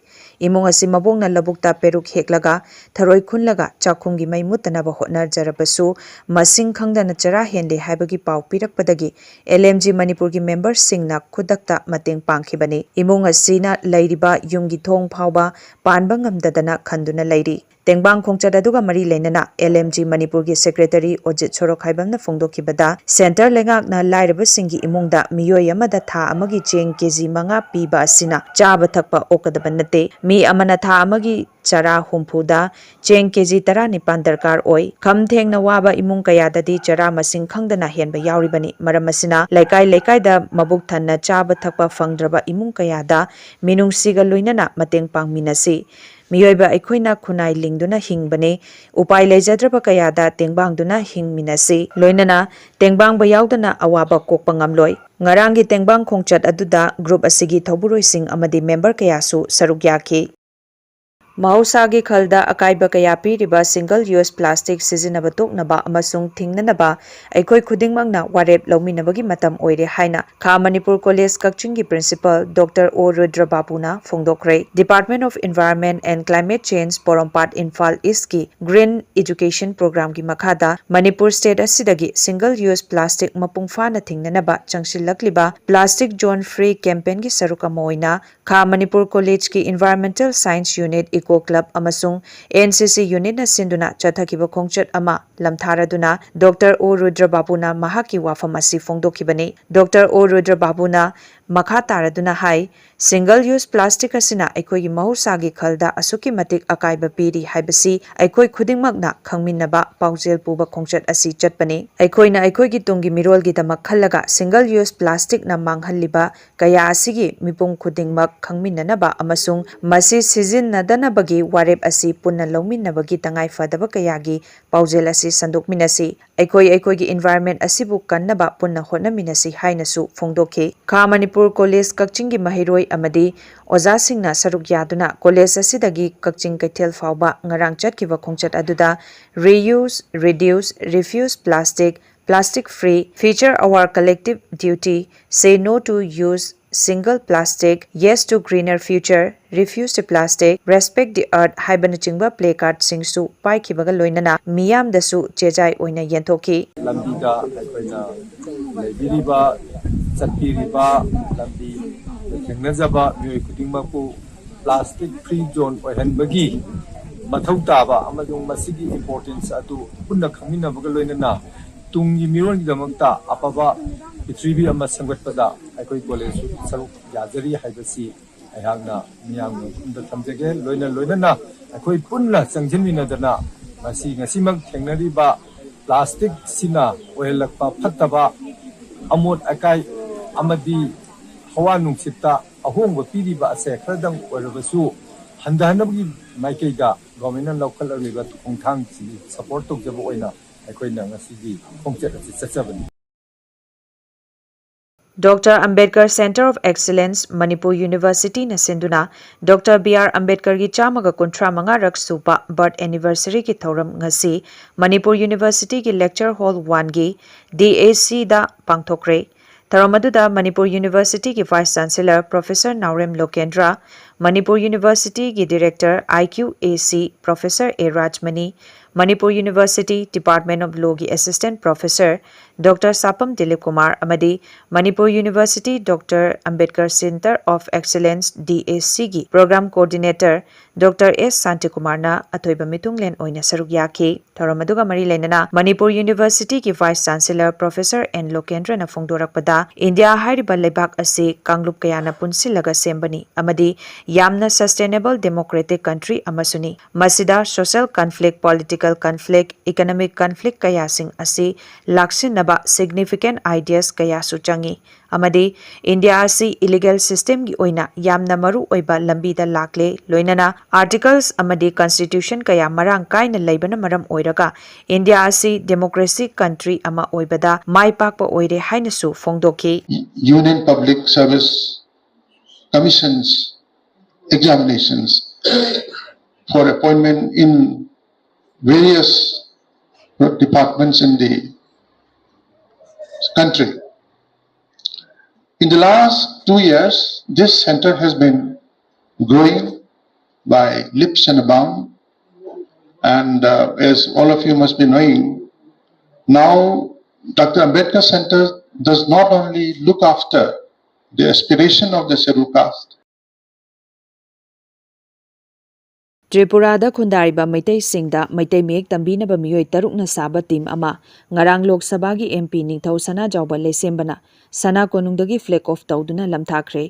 ꯏꯃꯨꯡ ꯑꯁꯤ ꯃꯕꯣꯛꯅ ꯂꯧꯕꯨꯛꯇ ꯄꯦꯔꯨꯛ ꯍꯦꯛꯂꯒ ꯊꯔꯣꯏ ꯈꯨꯜꯂꯒ ꯆꯥꯛꯈꯨꯝꯒꯤ ꯃꯩ ꯃꯨꯠꯇꯅꯕ ꯍꯣꯠꯅꯖꯔꯕꯁꯨ, ꯃꯁꯤꯡ ꯈꯪꯗꯅ ꯆꯔꯥ ꯍꯦꯟꯂꯦ ꯍꯥꯏꯕꯒꯤ ꯄꯥꯎ ꯄꯤꯔꯛꯄꯗꯒꯤ ꯑꯦꯜ ꯑꯦꯝ ꯖꯤ ꯃꯅꯤꯄꯨꯔꯒꯤ ꯃꯦꯝꯕꯔꯁꯤꯡꯅ ꯈꯨꯗꯛꯇ ꯃꯇꯦꯡ ꯄꯥꯡꯈꯤꯕꯅꯤ꯫ ꯏꯃꯨꯡ ꯑꯁꯤꯅ ꯂꯩꯔꯤꯕ ꯌꯨꯝꯒꯤ ꯊꯣꯡ ꯐꯥꯎꯕ ꯄꯥꯟꯕ ꯉꯝꯗꯗꯅ ꯈꯟꯗꯨꯅ ꯂꯩꯔꯤ꯫ ꯇꯦꯡꯕꯥꯡ ꯈꯣꯡꯆꯠ ꯑꯗꯨꯒ ꯃꯔꯤ ꯂꯩꯅꯅ ꯑꯦꯜ ꯑꯦꯝ ꯖꯤ ꯃꯅꯤꯄꯨꯔꯒꯤ ꯁꯦꯀ꯭ꯔꯦꯇꯔꯤ ꯑꯣꯖꯤꯠ ꯁꯣꯔꯣꯛꯈꯥꯏꯕꯝꯅ ꯐꯣꯡꯗꯣꯛꯈꯤꯕꯗ, ꯁꯦꯟꯇꯔ ꯂꯩꯉꯥꯛꯅ ꯂꯥꯏꯔꯕꯁꯤꯡꯒꯤ ꯏꯃꯨꯡꯗ ꯃꯤꯑꯣꯏ ꯑꯃꯗ ꯊꯥ ꯑꯃꯒꯤ ꯆꯦꯡ ꯀꯦ ꯖꯤ ꯃꯉꯥ ꯄꯤꯕ ꯑꯁꯤꯅ ꯆꯥꯕ ꯊꯛꯄ ꯑꯣꯛꯀꯗꯕ ꯅꯠꯇꯦ꯫ ꯃꯤ ꯑꯃꯅ ꯊꯥ ꯑꯃꯒꯤ ꯆꯔꯥ ꯍꯨꯝꯐꯨꯗ ꯆꯦꯡ ꯀꯦ ꯖꯤ ꯇꯔꯥꯅꯤꯄꯥꯟ ꯗꯔꯀꯥꯔ ꯑꯣꯏ꯫ ꯈꯝ ꯊꯦꯡꯅ ꯋꯥꯕ ꯏꯃꯨꯡ ꯀꯌꯥꯗꯗꯤ ꯆꯔꯥ ꯃꯁꯤꯡ ꯈꯪꯗꯅ ꯍꯦꯟꯕ ꯌꯥꯎꯔꯤꯕꯅꯤ꯫ ꯃꯔꯝ ꯑꯁꯤꯅ ꯂꯩꯀꯥꯏ ꯂꯩꯀꯥꯏꯗ ꯃꯕꯨꯛ ꯊꯟꯅ ꯆꯥꯕ ꯊꯛꯄ ꯐꯪꯗ꯭ꯔꯕ ꯏꯃꯨꯡ ꯀꯌꯥꯗ ꯃꯤꯅꯨꯡꯁꯤꯒ ꯂꯣꯏꯅꯅ ꯃꯇꯦꯡ ꯄꯥꯡꯃꯤꯟꯅꯁꯤ꯫ ꯃꯤꯑꯣꯏꯕ ꯑꯩꯈꯣꯏꯅ ꯈꯨꯟꯅꯥꯏ ꯂꯤꯡꯗꯨꯅ ꯍꯤꯡꯕꯅꯤ꯫ ꯎꯄꯥꯏ ꯂꯩꯖꯗ꯭ꯔꯕ ꯀꯌꯥꯗ ꯇꯦꯡꯕꯥꯡꯗꯨꯅ ꯍꯤꯡꯃꯤꯟꯅꯁꯤ꯫ ꯂꯣꯏꯅꯅ ꯇꯦꯡꯕꯥꯡꯕ ꯌꯥꯎꯗꯅ ꯑꯋꯥꯕ ꯀꯣꯛꯄ ꯉꯝꯂꯣꯏ꯫ ꯉꯔꯥꯡꯒꯤ ꯇꯦꯡꯕꯥꯡ ꯈꯣꯡꯆꯠ ꯑꯗꯨꯗ ꯒ꯭ꯔꯨꯞ ꯑꯁꯤꯒꯤ ꯊꯧꯕꯨꯔꯣꯏꯁꯤꯡ ꯑꯃꯗꯤ ꯃꯦꯝꯕꯔ ꯀꯌꯥꯁꯨ ꯁꯔꯨꯛ ꯌꯥꯈꯤ꯫ ꯃꯍꯧꯁꯥꯒꯤ ꯈꯜꯗ ꯑꯀꯥꯏꯕ ꯀꯌꯥ ꯄꯤꯔꯤꯕ ꯁꯤꯡꯒꯜ ꯌꯨꯁ ꯄ꯭ꯂꯥꯁꯇꯤꯛ ꯁꯤꯖꯤꯟꯅꯕ ꯇꯣꯛꯅꯕ ꯑꯃꯁꯨꯡ ꯊꯤꯡꯅꯅꯕ ꯑꯩꯈꯣꯏ ꯈꯨꯗꯤꯡꯃꯛꯅ ꯋꯥꯔꯦꯞ ꯂꯧꯃꯤꯟꯅꯕꯒꯤ ꯃꯇꯝ ꯑꯣꯏꯔꯦ ꯍꯥꯏꯅ ꯈꯥ ꯃꯅꯤꯄꯨꯔ ꯀꯣꯂꯦꯖ ꯀꯛꯆꯤꯡꯒꯤ ꯄ꯭ꯔꯤꯟꯁꯤꯄꯜ ꯗꯣꯛꯇꯔ ꯑꯣ Rudra ꯕꯥꯕꯨꯅ ꯐꯣꯡꯗꯣꯛꯈ꯭ꯔꯦ꯫ Department of Environment and Climate Change, ꯄꯣꯔꯣꯝꯄꯥꯠ, ꯏꯝꯐꯥꯜ ꯏꯁꯀꯤ Green Education Programꯒꯤ ꯃꯈꯥꯗ ꯃꯅꯤꯄꯨꯔ ꯁ꯭ꯇꯦꯠ ꯑꯁꯤꯗꯒꯤ ꯁꯤꯡꯒꯜ ꯌꯨꯁ ꯄ꯭ꯂꯥꯁꯇꯤꯛ ꯃꯄꯨꯡ ꯐꯥꯅ ꯊꯤꯡꯅꯅꯕ ꯆꯪꯁꯤꯜꯂꯛꯂꯤꯕ Plastic Zone Free Campaignꯒꯤ ꯁꯔꯨꯛ ꯑꯃ ꯑꯣꯏꯅ ꯈꯥ ꯃꯅꯤꯄꯨꯔ ꯀꯣꯂꯦꯖꯀꯤ Environmental Science Unit, Eco Club ꯑꯃꯁꯨꯡ ꯑꯦꯟ ꯁꯤ ꯁꯤ Unitꯅ ꯁꯤꯟꯗꯨꯅ ꯆꯠꯊꯈꯤꯕ ꯈꯣꯡꯆꯠ ꯑꯃ ꯂꯝꯊꯥꯔꯗꯨꯅ ꯗꯣꯛꯇꯔ ꯑꯣ ꯔꯨꯗ꯭ꯔ ꯕꯥꯕꯨꯅ ꯃꯍꯥꯛꯀꯤ ꯋꯥꯐꯝ ꯑꯁꯤ ꯐꯣꯡꯗꯣꯛꯈꯤꯕꯅꯤ꯫ ꯗꯣꯛꯇꯔ ꯑꯣ ꯔꯨꯗ꯭ꯔ ꯕꯥꯕꯨꯅ ꯃꯈꯥ ꯇꯥꯔꯗꯨꯅ ꯍꯥꯏ, ꯁꯤꯡꯒꯜ ꯌꯨꯁ ꯄ꯭ꯂꯥꯁꯇꯤꯛ ꯑꯁꯤꯅ ꯑꯩꯈꯣꯏꯒꯤ ꯃꯍꯧꯁꯥꯒꯤ ꯈꯜꯗ ꯑꯁꯨꯛꯀꯤ ꯃꯇꯤꯛ ꯑꯀꯥꯏꯕ ꯄꯤꯔꯤ ꯍꯥꯏꯕꯁꯤ ꯑꯩꯈꯣꯏ ꯈꯨꯗꯤꯡꯃꯛꯅ ꯈꯪꯃꯤꯟꯅꯕ ꯄꯥꯎꯖꯦꯜ ꯄꯨꯕ ꯈꯣꯡꯆꯠ ꯑꯁꯤ ꯆꯠꯄꯅꯤ꯫ ꯑꯩꯈꯣꯏꯅ ꯑꯩꯈꯣꯏꯒꯤ ꯇꯨꯡꯒꯤ ꯃꯤꯔꯣꯜꯒꯤꯗꯃꯛ ꯈꯜꯂꯒ ꯁꯤꯡꯒꯜ ꯌꯨꯁ ꯄ꯭ꯂꯥꯁꯇꯤꯛꯅ ꯃꯥꯡꯍꯜꯂꯤꯕ ꯀꯌꯥ ꯑꯁꯤꯒꯤ ꯃꯤꯄꯨꯝ ꯈꯨꯗꯤꯡꯃꯛ ꯈꯪꯃꯤꯟꯅꯅꯕ ꯑꯃꯁꯨꯡ ꯃꯁꯤ ꯁꯤꯖꯤꯟꯅꯗꯅꯕꯒꯤ ꯋꯥꯔꯦꯞ ꯑꯁꯤ ꯄꯨꯟꯅ ꯂꯧꯃꯤꯟꯅꯕꯒꯤ ꯇꯉꯥꯏ ꯐꯗꯕ ꯀꯌꯥꯒꯤ ꯄꯥꯎꯖꯦꯜ ꯑꯁꯤ ꯁꯟꯗꯣꯛꯃꯤꯟꯅꯁꯤ꯫ ꯑꯩꯈꯣꯏ ꯑꯩꯈꯣꯏꯒꯤ environment ꯑꯁꯤꯕꯨ ꯀꯟꯅꯕ ꯄꯨꯟꯅ ꯍꯣꯠꯅꯃꯤꯟꯅꯁꯤ ꯍꯥꯏꯅꯁꯨ ꯐꯣꯡꯗꯣꯛꯈꯤ꯫ ꯈꯥ ꯃꯅꯤꯄꯨꯔ ꯃꯅꯤꯄꯨꯔ ꯀꯣꯂꯦꯖ ꯀꯛꯆꯤꯡꯒꯤ ꯃꯍꯩꯔꯣꯏ ꯑꯃꯗꯤ ꯑꯣꯖꯥꯁꯤꯡꯅ ꯁꯔꯨꯛ ꯌꯥꯗꯨꯅ ꯀꯣꯂꯦꯖ ꯑꯁꯤꯗꯒꯤ ꯀꯛꯆꯤꯡ ꯀꯩꯊꯦꯜ ꯐꯥꯎꯕ ꯉꯔꯥꯡ ꯆꯠꯈꯤꯕ ꯈꯣꯡꯆꯠ ꯑꯗꯨꯗ Reuse, Reduce, Refuse Plastic, Plastic Free, Feature Our Collective Duty, Say No to Use Single Plastic, Yes to Greener Future, Refuse to Plastic, Respect the Earth ꯍꯥꯏꯕꯅꯆꯤꯡꯕ placard ꯁꯤꯡꯁꯨ ꯄꯥꯏꯈꯤꯕꯒ ꯂꯣꯏꯅꯅ ꯃꯤꯌꯥꯝꯗꯁꯨ ꯆꯦꯖꯥꯏ ꯑꯣꯏꯅ ꯌꯦꯟꯊꯣꯛꯈꯤ꯫ ꯂꯝꯕꯤꯗ ꯑꯩꯈꯣꯏꯅ ꯂꯩꯕꯤꯔꯤꯕ, ꯆꯠꯄꯤꯔꯤꯕ, ꯂꯝꯕꯤ ꯊꯦꯡꯅꯖꯕ ꯃꯤꯑꯣꯏ ꯈꯨꯗꯤꯡꯃꯛꯄꯨ plastic free zone ꯑꯣꯏꯍꯟꯕꯒꯤ ꯃꯊꯧ ꯇꯥꯕ ꯑꯃꯁꯨꯡ ꯃꯁꯤꯒꯤ importance ꯑꯗꯨ ꯄꯨꯟꯅ ꯈꯪꯃꯤꯟꯅꯕꯒ ꯂꯣꯏꯅꯅ ꯇꯨꯡꯒꯤ ꯃꯤꯔꯣꯜꯒꯤꯗꯃꯛꯇ ꯑꯐꯕ ꯄ꯭ꯔꯤꯊꯤꯕꯤ ꯑꯃ ꯁꯦꯝꯒꯠꯄꯗ ꯑꯩꯈꯣꯏ ꯀꯣꯂꯦꯖꯁꯨ ꯁꯔꯨꯛ ꯌꯥꯖꯔꯤ ꯍꯥꯏꯕꯁꯤ ꯑꯩꯍꯥꯛꯅ ꯃꯤꯌꯥꯝꯒꯤ ꯃꯐꯝꯗ ꯊꯝꯖꯒꯦ꯫ ꯂꯣꯏꯅ ꯂꯣꯏꯅꯅ ꯑꯩꯈꯣꯏ ꯄꯨꯟꯅ ꯆꯪꯁꯤꯟꯃꯤꯟꯅꯗꯅ ꯉꯁꯤ, ꯉꯁꯤꯃꯛ ꯊꯦꯡꯅꯔꯤꯕ plastic ꯁꯤꯅ ꯑꯣꯏꯍꯜꯂꯛꯄ ꯐꯠꯇꯕ ꯑꯃꯣꯠ ꯑꯀꯥꯏ ꯑꯃꯗꯤ ꯍꯋꯥ ꯅꯨꯡꯁꯤꯠꯇ ꯑꯍꯣꯡꯕ ꯄꯤꯔꯤꯕ ꯑꯁꯦ ꯈꯔꯗꯪ ꯑꯣꯏꯔꯕꯁꯨ ꯍꯟꯊꯍꯟꯅꯕꯒꯤ ꯃꯥꯏꯀꯩꯗ government ꯅ ꯂꯧꯈꯠꯂꯛꯂꯤꯕ ꯈꯣꯡꯊꯥꯡꯁꯤꯒꯤ support ꯇꯧꯖꯕ ꯑꯣꯏꯅ ꯑꯩꯈꯣꯏꯅ ꯉꯁꯤꯒꯤ ꯈꯣꯡꯆꯠ ꯑꯁꯤ ꯆꯠꯆꯕꯅꯤ꯫ Doctor Ambedkar Centre of Excellence, Manipur University ꯅ ꯁꯤꯟꯗꯨꯅ Doctor B R Ambedkar ꯒꯤ ꯆꯥꯝꯃꯒ ꯀꯨꯟꯊ꯭ꯔꯥ ꯃꯉꯥ ꯔꯛ ꯁꯨꯕ birth anniversary ꯒꯤ ꯊꯧꯔꯝ ꯉꯁꯤ ꯃꯅꯤꯄꯨꯔ University ꯒꯤ Lecture Hall one ꯒꯤ D A C ꯗ ꯄꯥꯡꯊꯣꯛꯈ꯭ꯔꯦ꯫ ꯊꯧꯔꯝ ꯑꯗꯨꯗ ꯃꯅꯤꯄꯨꯔ University ꯒꯤ Vice Chancellor Professor ꯅꯥꯎꯔꯦꯝ ꯂꯣꯀꯦꯟꯗ꯭ꯔ, ꯃꯅꯤꯄꯨꯔ University ꯒꯤ Director I Q A C Professor A Rajmani, Manipur University Department of Law ꯒꯤ Assistant Professor Doctor ꯁꯥꯄꯝ Dilip Kumar ꯑꯃꯗꯤ Manipur University Doctor Ambedkar Centre of Excellence D A C ꯒꯤ Program Coordinator Doctor S ꯁꯥꯟꯇꯤꯀꯨꯃꯥꯔꯅ ꯑꯊꯣꯏꯕ ꯃꯤꯊꯨꯡꯂꯦꯟ ꯑꯣꯏꯅ ꯁꯔꯨꯛ ꯌꯥꯈꯤ꯫ ꯊꯧꯔꯝ ꯑꯗꯨꯒ ꯃꯔꯤ ꯂꯩꯅꯅ ꯃꯅꯤꯄꯨꯔ University ꯒꯤ Vice Chancellor Professor N ꯂꯣꯀꯦꯟꯗ꯭ꯔꯅ ꯐꯣꯡꯗꯣꯔꯛꯄꯗ, ꯏꯟꯗꯤꯌꯥ ꯍꯥꯏꯔꯤꯕ ꯂꯩꯕꯥꯛ ꯑꯁꯤ ꯀꯥꯡꯂꯨꯞ ꯀꯌꯥꯅ ꯄꯨꯟꯁꯤꯜꯂꯒ ꯁꯦꯝꯕꯅꯤ ꯑꯃꯗꯤ ꯌꯥꯝꯅ sustainable democratic country ꯑꯃꯁꯨꯅꯤ꯫ ꯃꯁꯤꯗ social conflict, political conflict, economic conflict ꯀꯌꯥꯁꯤꯡ ꯑꯁꯤ ꯂꯥꯛꯁꯤꯟꯅꯕ significant ideas ꯀꯌꯥꯁꯨ ꯆꯪꯏ꯫ ꯑꯃꯗꯤ ꯏꯟꯗꯤꯌꯥ ꯑꯁꯤ illegal systemꯒꯤ ꯑꯣꯏꯅ ꯌꯥꯝꯅ ꯃꯔꯨ ꯑꯣꯏꯕ ꯂꯝꯕꯤꯗ ꯂꯥꯛꯂꯦ, ꯂꯣꯏꯅꯅ articles ꯑꯃꯗꯤ constitution ꯀꯌꯥ ꯃꯔꯥꯡ ꯀꯥꯏꯅ ꯂꯩꯕꯅ ꯃꯔꯝ ꯑꯣꯏꯔꯒ ꯏꯟꯗꯤꯌꯥ ꯑꯁꯤ democracy country ꯑꯃ ꯑꯣꯏꯕꯗ ꯃꯥꯏ ꯄꯥꯛꯄ ꯑꯣꯏꯔꯦ ꯍꯥꯏꯅꯁꯨ ꯐꯣꯡꯗꯣꯛꯈꯤ꯫ Union Public Service Commissions examinations for appointment in various departments in the country. In the last two years, this center has been growing by leaps and bounds. And uh, as all of you must be knowing, now Doctor Ambedkar Center does not only look after the aspiration of the scheduled caste, ꯇ꯭ꯔꯤꯄꯨꯔꯥꯗ ꯈꯨꯟꯗꯥꯔꯤꯕ ꯃꯩꯇꯩꯁꯤꯡꯗ ꯃꯩꯇꯩ ꯃꯌꯦꯛ ꯇꯝꯕꯤꯅꯕ ꯃꯤꯑꯣꯏ ꯇꯔꯨꯛꯅ ꯁꯥꯕ team ꯑꯃ ꯉꯔꯥꯡ ꯂꯣꯛ ꯁꯚꯥꯒꯤ MP ꯅꯤꯡꯊꯧ ꯁꯅꯥꯖꯥꯎꯕ ꯂꯩꯁꯦꯝꯕꯅ ꯁꯅꯥ ꯀꯣꯅꯨꯡꯗꯒꯤ flag off ꯇꯧꯗꯨꯅ ꯂꯝꯊꯥꯈ꯭ꯔꯦ꯫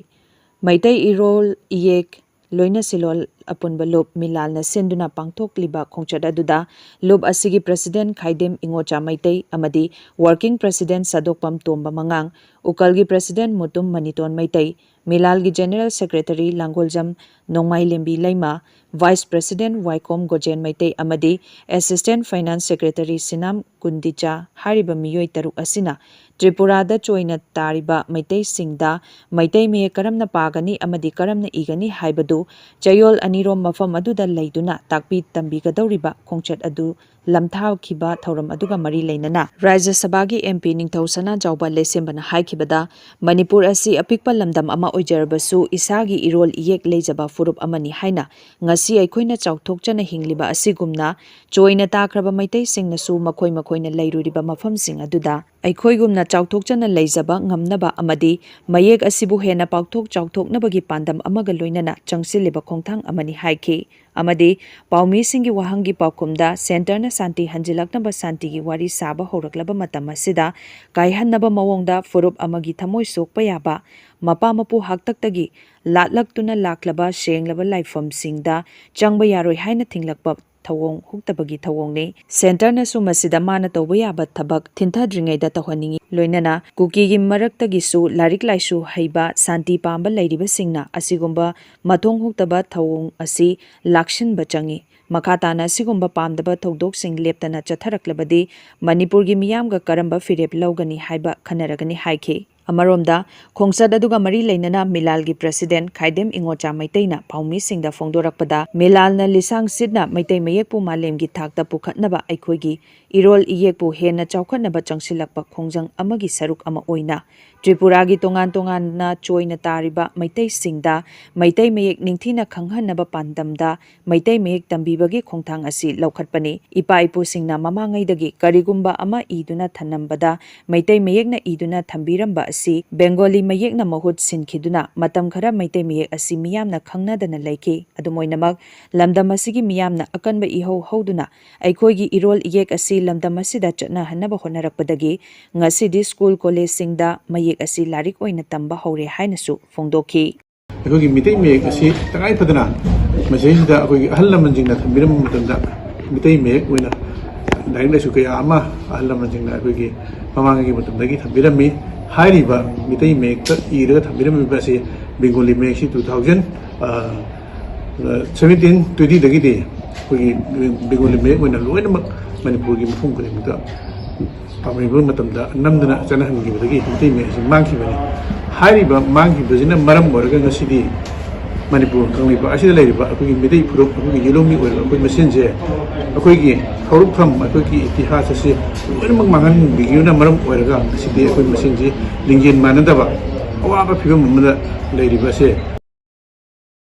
ꯃꯩꯇꯩ ꯏꯔꯣꯜ ꯏꯌꯦꯛ ꯂꯣꯏꯅ ꯁꯤꯂꯣꯜ ꯑꯄꯨꯟꯕ ꯂꯨꯞ ꯃꯤꯂꯥꯜꯅ ꯁꯤꯟꯗꯨꯅ ꯄꯥꯡꯊꯣꯛꯂꯤꯕ ꯈꯣꯡꯆꯠ ꯑꯗꯨꯗ ꯂꯨꯞ ꯑꯁꯤꯒꯤ president ꯈꯥꯏꯗꯦꯝ ꯏꯉꯣꯆꯥ ꯃꯩꯇꯩ ꯑꯃꯗꯤ working president ꯁꯥꯗꯣꯛꯄꯝ ꯇꯣꯝꯕ ꯃꯉꯥꯡ, ꯎꯀꯜꯒꯤ president Mutum ꯃꯅꯤꯇꯣꯟ Meitei, ꯃꯤꯂꯥꯜꯒꯤ general secretary ꯂꯥꯡꯒꯣꯜꯖꯝ ꯅꯣꯡꯃꯥꯏꯂꯦꯝꯕꯤ ꯂꯩꯃ, vice president ꯋꯥꯏꯈꯣꯝ ꯒꯣꯖꯦꯟ ꯃꯩꯇꯩ ꯑꯃꯗꯤ assistant finance secretary ꯁꯤꯅꯥꯝ ꯀꯨꯟꯗꯤꯆꯥ ꯍꯥꯏꯔꯤꯕ ꯃꯤꯑꯣꯏ ꯇꯔꯨꯛ ꯑꯁꯤꯅ ꯇ꯭ꯔꯤꯄꯨꯔꯥꯗ ꯆꯣꯏꯅ ꯇꯥꯔꯤꯕ ꯃꯩꯇꯩꯁꯤꯡꯗ ꯃꯩꯇꯩ ꯃꯌꯦꯛ ꯀꯔꯝꯅ ꯄꯥꯒꯅꯤ ꯑꯃꯗꯤ ꯀꯔꯝꯅ ꯏꯒꯅꯤ ꯍꯥꯏꯕꯗꯨ ꯆꯌꯣꯜ ꯑꯅꯤꯔꯣꯝ ꯃꯐꯝ ꯑꯗꯨꯗ ꯂꯩꯗꯨꯅ ꯇꯥꯛꯄꯤ ꯇꯝꯕꯤꯒꯗꯧꯔꯤꯕ ꯈꯣꯡꯆꯠ ꯑꯗꯨ ꯂꯝꯊꯥꯈꯤꯕ ꯊꯧꯔꯝ ꯑꯗꯨꯒ ꯃꯔꯤ ꯂꯩꯅꯅ ꯔꯥꯖ꯭ꯌ ꯁꯚꯥꯒꯤ MP ꯅꯤꯡꯊꯧ ꯁꯅꯥꯖꯥꯎꯕ ꯂꯩꯁꯦꯝꯕꯅ ꯍꯥꯏꯈꯤꯕꯗ, ꯃꯅꯤꯄꯨꯔ ꯑꯁꯤ ꯑꯄꯤꯛꯄ ꯂꯝꯗꯝ ꯑꯃ ꯑꯣꯏꯖꯔꯕꯁꯨ ꯏꯁꯥꯒꯤ ꯏꯔꯣꯜ ꯏꯌꯦꯛ ꯂꯩꯖꯕ ꯐꯨꯔꯨꯞ ꯑꯃꯅꯤ ꯍꯥꯏꯅ ꯉꯁꯤ ꯑꯩꯈꯣꯏꯅ ꯆꯥꯎꯊꯣꯛꯆꯅ ꯍꯤꯡꯂꯤꯕ ꯑꯁꯤꯒꯨꯝꯅ ꯆꯣꯏꯅ ꯇꯥꯈ꯭ꯔꯕ ꯃꯩꯇꯩꯁꯤꯡꯅꯁꯨ ꯃꯈꯣꯏ ꯃꯈꯣꯏꯅ ꯂꯩꯔꯨꯔꯤꯕ ꯃꯐꯝꯁꯤꯡ ꯑꯗꯨꯗ ꯑꯩꯈꯣꯏꯒꯨꯝꯅ ꯆꯥꯎꯊꯣꯛꯆꯅ ꯂꯩꯖꯕ ꯉꯝꯅꯕ ꯑꯃꯗꯤ ꯃꯌꯦꯛ ꯑꯁꯤꯕꯨ ꯍꯦꯟꯅ ꯄꯥꯛꯊꯣꯛ ꯆꯥꯎꯊꯣꯛꯅꯕꯒꯤ ꯄꯥꯟꯗꯝ ꯑꯃꯒ ꯂꯣꯏꯅꯅ ꯆꯪꯁꯤꯜꯂꯤꯕ ꯈꯣꯡꯊꯥꯡ ꯑꯃꯅꯤ ꯍꯥꯏꯈꯤ꯫ ꯑꯃꯗꯤ ꯄꯥꯎꯃꯤꯁꯤꯡꯒꯤ ꯋꯥꯍꯪꯒꯤ ꯄꯥꯎꯈꯨꯝꯗ ꯁꯦꯟꯇꯔꯅ ꯁꯥꯟꯇꯤ ꯍꯟꯖꯤꯜꯂꯛꯅꯕ ꯁꯥꯟꯇꯤꯒꯤ ꯋꯥꯔꯤ ꯁꯥꯕ ꯍꯧꯔꯛꯂꯕ ꯃꯇꯝ ꯑꯁꯤꯗ ꯀꯥꯏꯍꯟꯅꯕ ꯃꯑꯣꯡꯗ ꯐꯨꯔꯨꯞ ꯑꯃꯒꯤ ꯊꯃꯣꯏ ꯁꯣꯛꯄ ꯌꯥꯕ, ꯃꯄꯥ ꯃꯄꯨ ꯍꯥꯛꯇꯛꯇꯒꯤ ꯂꯥꯠꯂꯛꯇꯨꯅ ꯂꯥꯛꯂꯕ ꯁꯦꯡꯂꯕ ꯂꯥꯏꯐꯝꯁꯤꯡꯗ ꯆꯪꯕ ꯌꯥꯔꯣꯏ ꯍꯥꯏꯅ ꯊꯤꯡꯂꯛꯄ ꯊꯧꯑꯣꯡ ꯍꯨꯛꯇꯕꯒꯤ ꯊꯧꯑꯣꯡꯅꯤ꯫ ꯁꯦꯟꯇꯔꯅꯁꯨ ꯃꯁꯤꯗ ꯃꯥꯅ ꯇꯧꯕ ꯌꯥꯕ ꯊꯕꯛ ꯊꯤꯟꯊꯗ꯭ꯔꯤꯉꯩꯗ ꯇꯧꯍꯟꯅꯤꯡꯏ꯫ ꯂꯣꯏꯅꯅ ꯀꯨꯀꯤꯒꯤ ꯃꯔꯛꯇꯒꯤꯁꯨ ꯂꯥꯏꯔꯤꯛ ꯂꯥꯏꯁꯨ ꯍꯩꯕ, ꯁꯥꯟꯇꯤ ꯄꯥꯝꯕ ꯂꯩꯔꯤꯕꯁꯤꯡꯅ ꯑꯁꯤꯒꯨꯝꯕ ꯃꯊꯣꯡ ꯍꯨꯛꯇꯕ ꯊꯧꯑꯣꯡ ꯑꯁꯤ ꯂꯥꯛꯁꯤꯟꯕ ꯆꯪꯏ꯫ ꯃꯈꯥ ꯇꯥꯅ ꯑꯁꯤꯒꯨꯝꯕ ꯄꯥꯝꯗꯕ ꯊꯧꯗꯣꯛꯁꯤꯡ ꯂꯦꯞꯇꯅ ꯆꯠꯊꯔꯛꯂꯕꯗꯤ ꯃꯅꯤꯄꯨꯔꯒꯤ ꯃꯤꯌꯥꯝꯒ ꯀꯔꯝꯕ ꯐꯤꯔꯦꯞ ꯂꯧꯒꯅꯤ ꯍꯥꯏꯕ ꯈꯟꯅꯔꯒꯅꯤ ꯍꯥꯏꯈꯤ꯫ ꯑꯃꯔꯣꯝꯗ, ꯈꯣꯡꯆꯠ ꯑꯗꯨꯒ ꯃꯔꯤ ꯂꯩꯅꯅ ꯃꯤꯂꯥꯜꯒꯤ ꯄ꯭ꯔꯁꯤꯗꯦꯟ ꯈꯥꯏꯗꯦꯝ ꯏꯉꯣꯆꯥ ꯃꯩꯇꯩꯅ ꯄꯥꯎꯃꯤꯁꯤꯡꯗ ꯐꯣꯡꯗꯣꯔꯛꯄꯗ, ꯃꯤꯂꯥꯜꯅ ꯂꯤꯁꯥꯡ ꯁꯤꯠꯅ ꯃꯩꯇꯩ ꯃꯌꯦꯛꯄꯨ ꯃꯥꯂꯦꯝꯒꯤ ꯊꯥꯛꯇ ꯄꯨꯈꯠꯅꯕ ꯑꯩꯈꯣꯏꯒꯤ ꯏꯔꯣꯜ ꯏꯌꯦꯛꯄꯨ ꯍꯦꯟꯅ ꯆꯥꯎꯈꯠꯅꯕ ꯆꯪꯁꯤꯜꯂꯛꯄ ꯈꯣꯡꯖꯪ ꯑꯃꯒꯤ ꯁꯔꯨꯛ ꯑꯃ ꯑꯣꯏꯅ ꯇ꯭ꯔꯤꯄꯨꯔꯥꯒꯤ ꯇꯣꯉꯥꯟ ꯇꯣꯉꯥꯟꯅ ꯆꯣꯏꯅ ꯇꯥꯔꯤꯕ ꯃꯩꯇꯩꯁꯤꯡꯗ ꯃꯩꯇꯩ ꯃꯌꯦꯛ ꯅꯤꯡꯊꯤꯅ ꯈꯪꯍꯟꯅꯕ ꯄꯥꯟꯗꯝꯗ ꯃꯩꯇꯩ ꯃꯌꯦꯛ ꯇꯝꯕꯤꯕꯒꯤ ꯈꯣꯡꯊꯥꯡ ꯑꯁꯤ ꯂꯧꯈꯠꯄꯅꯤ꯫ ꯏꯄꯥ ꯏꯄꯨꯁꯤꯡꯅ ꯃꯃꯥꯡꯉꯩꯗꯒꯤ ꯀꯔꯤꯒꯨꯝꯕ ꯑꯃ ꯏꯗꯨꯅ ꯊꯝꯂꯝꯕꯗ ꯃꯩꯇꯩ ꯃꯌꯦꯛꯅ ꯏꯗꯨꯅ ꯊꯝꯕꯤꯔꯝꯕ ꯑꯁꯤ ꯕꯦꯡꯒꯣꯂꯤ ꯃꯌꯦꯛꯅ ꯃꯍꯨꯠ ꯁꯤꯟꯈꯤꯗꯨꯅ ꯃꯇꯝ ꯈꯔ ꯃꯩꯇꯩ ꯃꯌꯦꯛ ꯑꯁꯤ ꯃꯤꯌꯥꯝꯅ ꯈꯪꯅꯗꯅ ꯂꯩꯈꯤ꯫ ꯑꯗꯨꯝ ꯑꯣꯏꯅꯃꯛ, ꯂꯝꯗꯝ ꯑꯁꯤꯒꯤ ꯃꯤꯌꯥꯝꯅ ꯑꯀꯟꯕ ꯏꯍꯧ ꯍꯧꯗꯨꯅ ꯑꯩꯈꯣꯏꯒꯤ ꯏꯔꯣꯜ ꯏꯌꯦꯛ ꯑꯁꯤ ꯂꯝꯗꯝ ꯑꯁꯤꯗ ꯆꯠꯅꯍꯟꯅꯕ ꯍꯣꯠꯅꯔꯛꯄꯗꯒꯤ ꯉꯁꯤꯗꯤ ꯁ꯭ꯀꯨꯜ ꯀꯣꯂꯦꯖꯁꯤꯡꯗ ꯃꯌꯦꯛ ꯑꯁꯤ ꯂꯥꯏꯔꯤꯛ ꯑꯣꯏꯅ ꯇꯝꯕ ꯍꯧꯔꯦ ꯍꯥꯏꯅꯁꯨ ꯐꯣꯡꯗꯣꯛꯈꯤ꯫ ꯑꯩꯈꯣꯏꯒꯤ ꯃꯤꯇꯩ ꯃꯌꯦꯛ ꯑꯁꯤ ꯇꯉꯥꯏ ꯐꯗꯅ ꯃꯁꯤꯗꯩꯁꯤꯗ ꯑꯩꯈꯣꯏꯒꯤ ꯑꯍꯜ ꯂꯃꯟꯁꯤꯡꯅ ꯊꯝꯕꯤꯔꯝꯕ ꯃꯇꯝꯗ ꯃꯤꯇꯩ ꯃꯌꯦꯛ ꯑꯣꯏꯅ ꯂꯥꯏꯔꯤꯛ ꯂꯥꯏꯁꯨ ꯀꯌꯥ ꯑꯃ ꯑꯍꯜ ꯂꯃꯟꯁꯤꯡꯅ ꯑꯩꯈꯣꯏꯒꯤ ꯃꯃꯥꯡꯉꯩꯒꯤ ꯃꯇꯝꯗꯒꯤ ꯊꯝꯕꯤꯔꯝꯃꯤ꯫ ꯍꯥꯏꯔꯤꯕ ꯃꯤꯇꯩ ꯃꯌꯦꯛꯇ ꯏꯔꯒ ꯊꯝꯕꯤꯔꯝꯃꯤꯕ ꯑꯁꯤ ꯕꯦꯡꯒꯣꯂꯤ ꯃꯌꯦꯛꯁꯤ ꯇꯨ ꯊꯥꯎꯖꯟ ꯁꯚꯦꯟꯇꯤꯟ ꯇ꯭ꯋꯦꯟꯇꯤꯗꯒꯤꯗꯤ ꯑꯩꯈꯣꯏꯒꯤ ꯕꯦꯡꯒꯣꯂꯤ ꯃꯌꯦꯛ ꯑꯣꯏꯅ ꯂꯣꯏꯅꯃꯛ ꯃꯅꯤꯄꯨꯔꯒꯤ ꯃꯐꯝ ꯈꯨꯗꯤꯡꯃꯛꯇ ꯄꯥꯝꯂꯤꯕ ꯃꯇꯝꯗ ꯅꯝꯗꯅ ꯆꯠꯅꯍꯟꯈꯤꯕꯗꯒꯤ ꯃꯩꯇꯩ ꯃꯌꯦꯛ ꯑꯁꯤ ꯃꯥꯡꯈꯤꯕꯅꯤ꯫ ꯍꯥꯏꯔꯤꯕ ꯃꯥꯡꯈꯤꯕꯁꯤꯅ ꯃꯔꯝ ꯑꯣꯏꯔꯒ ꯉꯁꯤꯗꯤ ꯃꯅꯤꯄꯨꯔ ꯀꯪꯂꯩꯄꯥꯛ ꯑꯁꯤꯗ ꯂꯩꯔꯤꯕ ꯑꯩꯈꯣꯏꯒꯤ ꯃꯤꯇꯩ ꯐꯨꯔꯨꯞ, ꯑꯩꯈꯣꯏꯒꯤ ꯌꯦꯂꯣꯃꯤ ꯑꯣꯏꯔꯤꯕ ꯑꯩꯈꯣꯏ ꯃꯁꯦꯟꯁꯦ ꯑꯩꯈꯣꯏꯒꯤ ꯍꯧꯔꯛꯐꯝ, ꯑꯩꯈꯣꯏꯒꯤ ꯏꯇꯤꯍꯥꯁ ꯑꯁꯤ ꯂꯣꯏꯅꯃꯛ ꯃꯥꯡꯍꯟꯕꯤꯈꯤꯕꯅ ꯃꯔꯝ ꯑꯣꯏꯔꯒ ꯉꯁꯤꯗꯤ ꯑꯩꯈꯣꯏ ꯃꯁꯦꯟꯁꯤ ꯂꯤꯡꯖꯦꯜ ꯃꯥꯟꯅꯗꯕ ꯑꯋꯥꯕ ꯐꯤꯕꯝ ꯑꯃꯗ ꯂꯩꯔꯤꯕ ꯑꯁꯦ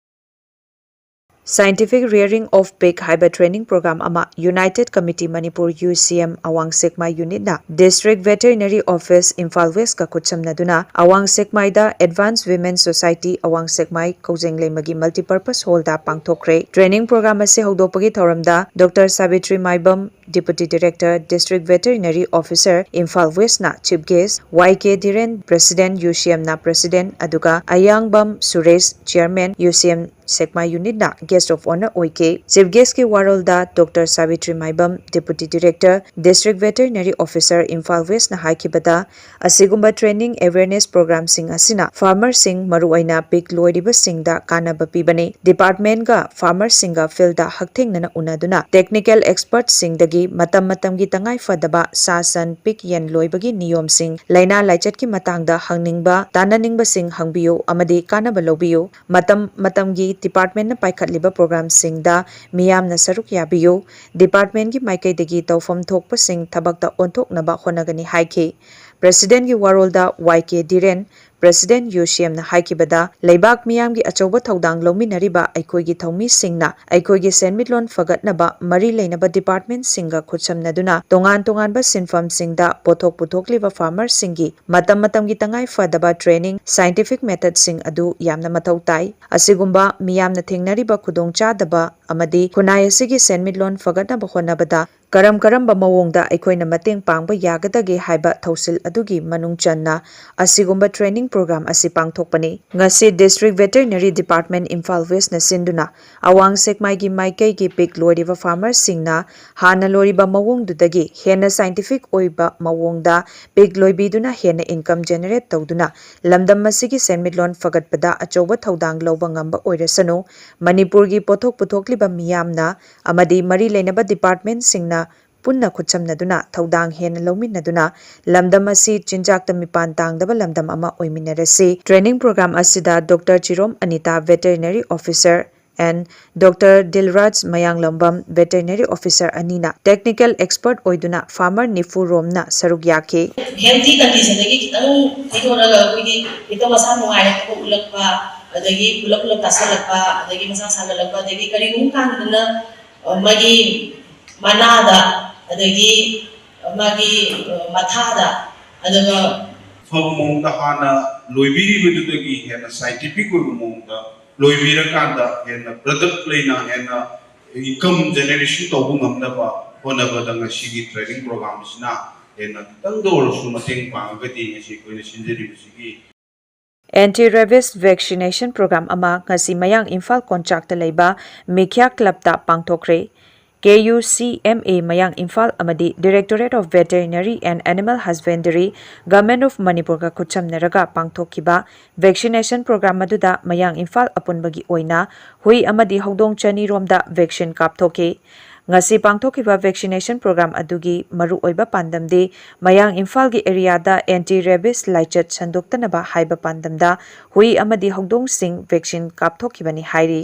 Scientific Rearing of Pig ꯍꯥꯏꯕ training program ꯑꯃ United Committee Manipur, U C M, ꯑꯋꯥꯡ ꯁꯦꯛꯃꯥꯏ unit ꯅ District Veterinary Office, Imphal West ꯀ ꯈꯨꯠꯁꯝꯅꯗꯨꯅ ꯑꯋꯥꯡ ꯁꯦꯛꯃꯥꯏꯗ Advanced Women Society ꯑꯋꯥꯡ ꯁꯦꯛꯃꯥꯏ ꯀꯧꯖꯦꯡ ꯂꯩꯃꯒꯤ multipurpose hall ꯗ ꯄꯥꯡꯊꯣꯛꯈ꯭ꯔꯦ꯫ Training program ꯑꯁꯤ ꯍꯧꯗꯣꯛꯄꯒꯤ ꯊꯧꯔꯝꯗ Doctor ꯁꯥꯕꯤꯇ꯭ꯔꯤ ꯃꯥꯏꯕꯝ, Deputy Director, District Veterinary Officer, Imphal West ꯅ Chief Guest, Y K ꯙꯤꯔꯦꯟ, President, U C M ꯅ President, ꯑꯗꯨꯒ ꯑꯌꯥꯡꯕꯝ Suresh, Chairman, U C M ꯁꯦꯛꯃꯥꯏ unit ꯅ Guest of Honour ꯑꯣꯏꯈꯤ꯫ Chief Guest ꯀꯤ ꯋꯥꯔꯣꯜꯗ Doctor Savitri ꯃꯥꯏꯕꯝ, Deputy Director, District Veterinary Officer, Imphal West ꯅ ꯍꯥꯏꯈꯤꯕꯗ, ꯑꯁꯤꯒꯨꯝꯕ training awareness program ꯁꯤꯡ ꯑꯁꯤꯅ farmer ꯁꯤꯡ, ꯃꯔꯨꯑꯣꯏꯅ pig ꯂꯣꯏꯔꯤꯕꯁꯤꯡꯗ ꯀꯥꯟꯅꯕ ꯄꯤꯕꯅꯤ꯫ Department ꯒ farmer ꯁꯤꯡꯒ field ꯗ ꯍꯛꯊꯦꯡꯅꯅ ꯎꯅꯗꯨꯅ technical expert ꯁꯤꯡꯗꯒꯤ ꯃꯇꯝ ꯃꯇꯝꯒꯤ ꯇꯉꯥꯏ ꯐꯗꯕ ꯁꯥ ꯁꯟ, pig ꯌꯦꯟ ꯂꯣꯏꯕꯒꯤ ꯅꯤꯌꯣꯝꯁꯤꯡ, ꯂꯥꯏꯅꯥ ꯂꯥꯏꯆꯠꯀꯤ ꯃꯇꯥꯡꯗ ꯍꯪꯅꯤꯡꯕ, ꯇꯥꯟꯅꯅꯤꯡꯕꯁꯤꯡ ꯍꯪꯕꯤꯌꯨ ꯑꯃꯗꯤ ꯀꯥꯟꯅꯕ ꯂꯧꯕꯤꯌꯨ꯫ ꯃꯇꯝ ꯃꯇꯝꯒꯤ department ꯅ ꯄꯥꯏꯈꯠꯂꯤꯕ program ꯁꯤꯡꯗ ꯃꯤꯌꯥꯝꯅ ꯁꯔꯨꯛ ꯌꯥꯕꯤꯌꯨ꯫ Department ꯀꯤ ꯃꯥꯏꯀꯩꯗꯒꯤ ꯇꯧꯐꯝ ꯊꯣꯛꯄꯁꯤꯡ ꯊꯕꯛꯇ ꯑꯣꯟꯊꯣꯛꯅꯕ ꯍꯣꯠꯅꯒꯅꯤ ꯍꯥꯏꯈꯤ꯫ President ꯀꯤ ꯋꯥꯔꯣꯜꯗ Y K ꯙꯤꯔꯦꯟ, President U C M ꯅ ꯍꯥꯏꯈꯤꯕꯗ, ꯂꯩꯕꯥꯛ ꯃꯤꯌꯥꯝꯒꯤ ꯑꯆꯧꯕ ꯊꯧꯗꯥꯡ ꯂꯧꯃꯤꯟꯅꯔꯤꯕ ꯑꯩꯈꯣꯏꯒꯤ ꯊꯧꯃꯤꯁꯤꯡꯅ ꯑꯩꯈꯣꯏꯒꯤ ꯁꯦꯟꯃꯤꯠꯂꯣꯟ ꯐꯒꯠꯅꯕ ꯃꯔꯤ ꯂꯩꯅꯕ department ꯁꯤꯡꯒ ꯈꯨꯠꯁꯝꯅꯗꯨꯅ ꯇꯣꯉꯥꯟ ꯇꯣꯉꯥꯟꯕ ꯁꯤꯟꯐꯝꯁꯤꯡꯗ ꯄꯣꯠꯊꯣꯛ ꯄꯨꯊꯣꯛꯂꯤꯕ farmer ꯁꯤꯡꯒꯤ ꯃꯇꯝ ꯃꯇꯝꯒꯤ ꯇꯉꯥꯏ ꯐꯗꯕ training, scientific method ꯁꯤꯡ ꯑꯗꯨ ꯌꯥꯝꯅ ꯃꯊꯧ ꯇꯥꯏ꯫ ꯑꯁꯤꯒꯨꯝꯕ ꯃꯤꯌꯥꯝꯅ ꯊꯦꯡꯅꯔꯤꯕ ꯈꯨꯗꯣꯡꯆꯥꯗꯕ ꯑꯃꯗꯤ ꯈꯨꯟꯅꯥꯏ ꯑꯁꯤꯒꯤ ꯁꯦꯟꯃꯤꯠꯂꯣꯟ ꯐꯒꯠꯅꯕ ꯍꯣꯠꯅꯕꯗ ꯀꯔꯝ ꯀꯔꯝꯕ ꯃꯑꯣꯡꯗ ꯑꯩꯈꯣꯏꯅ ꯃꯇꯦꯡ ꯄꯥꯡꯕ ꯌꯥꯒꯗꯒꯦ ꯍꯥꯏꯕ ꯊꯧꯁꯤꯜ ꯑꯗꯨꯒꯤ ꯃꯅꯨꯡ ꯆꯟꯅ ꯑꯁꯤꯒꯨꯝꯕ training program ꯑꯁꯤ ꯄꯥꯡꯊꯣꯛꯄꯅꯤ꯫ ꯉꯁꯤ District Veterinary Department, Imphal West ꯅ ꯁꯤꯟꯗꯨꯅ ꯑꯋꯥꯡ ꯁꯦꯛꯃꯥꯏꯒꯤ ꯃꯥꯏꯀꯩꯒꯤ pig ꯂꯣꯏꯔꯤꯕ farmer ꯁꯤꯡꯅ ꯍꯥꯟꯅ ꯂꯣꯏꯔꯤꯕ ꯃꯑꯣꯡꯗꯨꯗꯒꯤ ꯍꯦꯟꯅ scientific ꯑꯣꯏꯕ ꯃꯑꯣꯡꯗ pig ꯂꯣꯏꯕꯤꯗꯨꯅ ꯍꯦꯟꯅ income generate ꯇꯧꯗꯨꯅ ꯂꯝꯗꯝ ꯑꯁꯤꯒꯤ ꯁꯦꯟꯃꯤꯠꯂꯣꯟ ꯐꯒꯠꯄꯗ ꯑꯆꯧꯕ ꯊꯧꯗꯥꯡ ꯂꯧꯕ ꯉꯝꯕ ꯑꯣꯏꯔꯁꯅꯨ꯫ ꯃꯅꯤꯄꯨꯔꯒꯤ ꯄꯣꯠꯊꯣꯛ ꯄꯨꯊꯣꯛꯂꯤꯕ ꯃꯤꯌꯥꯝꯅ ꯑꯃꯗꯤ ꯃꯔꯤ ꯂꯩꯅꯕ department ꯁꯤꯡꯅ ꯄꯨꯟꯅ ꯈꯨꯠꯁꯝꯅꯗꯨꯅ ꯊꯧꯗꯥꯡ ꯍꯦꯟꯅ ꯂꯧꯃꯤꯟꯅꯗꯨꯅ ꯂꯝꯗꯝ ꯑꯁꯤ ꯆꯤꯟꯖꯥꯛꯇ ꯃꯤꯄꯥꯟ ꯇꯥꯡꯗꯕ ꯂꯝꯗꯝ ꯑꯃ ꯑꯣꯏꯃꯤꯟꯅꯔꯁꯤ꯫ Training program ꯑꯁꯤꯗ Doctor ꯆꯤꯔꯣꯝ Anita, Veterinary Officer, and Doctor ꯗꯤꯜꯔꯥꯖ Mayanglambam, Veterinary Officer ꯑꯅꯤꯅ technical expert ꯑꯣꯏꯗꯨꯅ farmer ꯅꯤꯐꯨ ꯔꯣꯝꯅ ꯁꯔꯨꯛ ꯌꯥꯈꯤ꯫ Healthy condition ꯗꯒꯤ ꯈꯤꯇꯪ ꯊꯩꯗꯣꯔꯛꯑꯒ ꯑꯩꯈꯣꯏꯒꯤ ꯍꯦꯛꯇ ꯃꯁꯥ ꯅꯨꯡꯉꯥꯏꯔꯛꯇꯕ ꯎꯠꯂꯛꯄ, ꯑꯗꯒꯤ ꯄꯨꯂꯞ ꯄꯨꯂꯞ ꯇꯥꯁꯜꯂꯛꯄ, ꯑꯗꯒꯤ ꯃꯁꯥ ꯁꯥꯒꯠꯂꯛꯄ, ꯑꯗꯒꯤ ꯀꯔꯤꯒꯨꯝꯕ ꯀꯥꯟꯗꯅ, ꯑ, ꯃꯥꯒꯤ ꯃꯅꯥꯗ, ꯑꯗꯒꯤ ꯃꯥꯒꯤ, ꯑ, ꯃꯊꯥꯗ, ꯑꯗꯨꯒ ꯑꯐꯕ ꯃꯑꯣꯡꯗ ꯍꯥꯟꯅ ꯂꯣꯏꯕꯤꯔꯤꯕꯗꯨꯗꯒꯤ ꯍꯦꯟꯅ scientific ꯑꯣꯏꯕ ꯃꯑꯣꯡꯗ ꯂꯣꯏꯕꯤꯔꯀꯥꯟꯗ ꯍꯦꯟꯅ product ꯂꯩꯅ ꯍꯦꯟꯅ income generation ꯇꯧꯕ ꯉꯝꯅꯕ ꯍꯣꯠꯅꯕꯗ ꯉꯁꯤꯒꯤ training program ꯑꯁꯤꯅ ꯍꯦꯟꯅ ꯈꯤꯇꯪꯗ ꯑꯣꯏꯔꯁꯨ ꯃꯇꯦꯡ ꯄꯥꯡꯉꯒꯗꯤ ꯉꯁꯤ ꯑꯩꯈꯣꯏꯅ ꯁꯤꯟꯖꯔꯤꯕꯁꯤꯒꯤ Anti-Rabies Vaccination Program ꯑꯃ ꯉꯁꯤ ꯃꯌꯥꯡ ꯏꯝꯐꯥꯜ ꯀꯣꯟꯆꯥꯛꯇ ꯂꯩꯕ ꯃꯤꯈ꯭ꯌꯥ ꯀ꯭ꯂꯕꯇ ꯄꯥꯡꯊꯣꯛꯈ꯭ꯔꯦ꯫ ꯀꯦ ꯌꯨ ꯁꯤ ꯑꯦꯝ ꯑꯦ ꯃꯌꯥꯡ ꯏꯝꯐꯥꯜ ꯑꯃꯗꯤ Directorate of Veterinary and Animal Husbandry, Government of ꯃꯅꯤꯄꯨꯔꯒ ꯈꯨꯠꯁꯝꯅꯔꯒ ꯄꯥꯡꯊꯣꯛꯈꯤꯕ vaccination program ꯑꯗꯨꯗ ꯃꯌꯥꯡ ꯏꯝꯐꯥꯜ ꯑꯄꯨꯟꯕꯒꯤ ꯑꯣꯏꯅ ꯍꯨꯏ ꯑꯃꯗꯤ ꯍꯧꯗꯣꯡ ꯆꯅꯤ ꯔꯣꯝꯗ vaccine ꯀꯥꯞꯊꯣꯛꯈꯤ꯫ ꯉꯁꯤ ꯄꯥꯡꯊꯣꯛꯈꯤꯕ vaccination program ꯑꯗꯨꯒꯤ ꯃꯔꯨꯑꯣꯏꯕ ꯄꯥꯟꯗꯝꯗꯤ ꯃꯌꯥꯡ ꯏꯝꯐꯥꯜꯒꯤ ꯑꯦꯔꯤꯌꯥꯗ anti-rabies ꯂꯥꯏꯆꯠ ꯁꯟꯗꯣꯛꯇꯅꯕ ꯍꯥꯏꯕ ꯄꯥꯟꯗꯝꯗ ꯍꯨꯏ ꯑꯃꯗꯤ ꯍꯧꯗꯣꯡꯁꯤꯡ vaccine ꯀꯥꯞꯊꯣꯛꯈꯤꯕꯅꯤ ꯍꯥꯏꯔꯤ꯫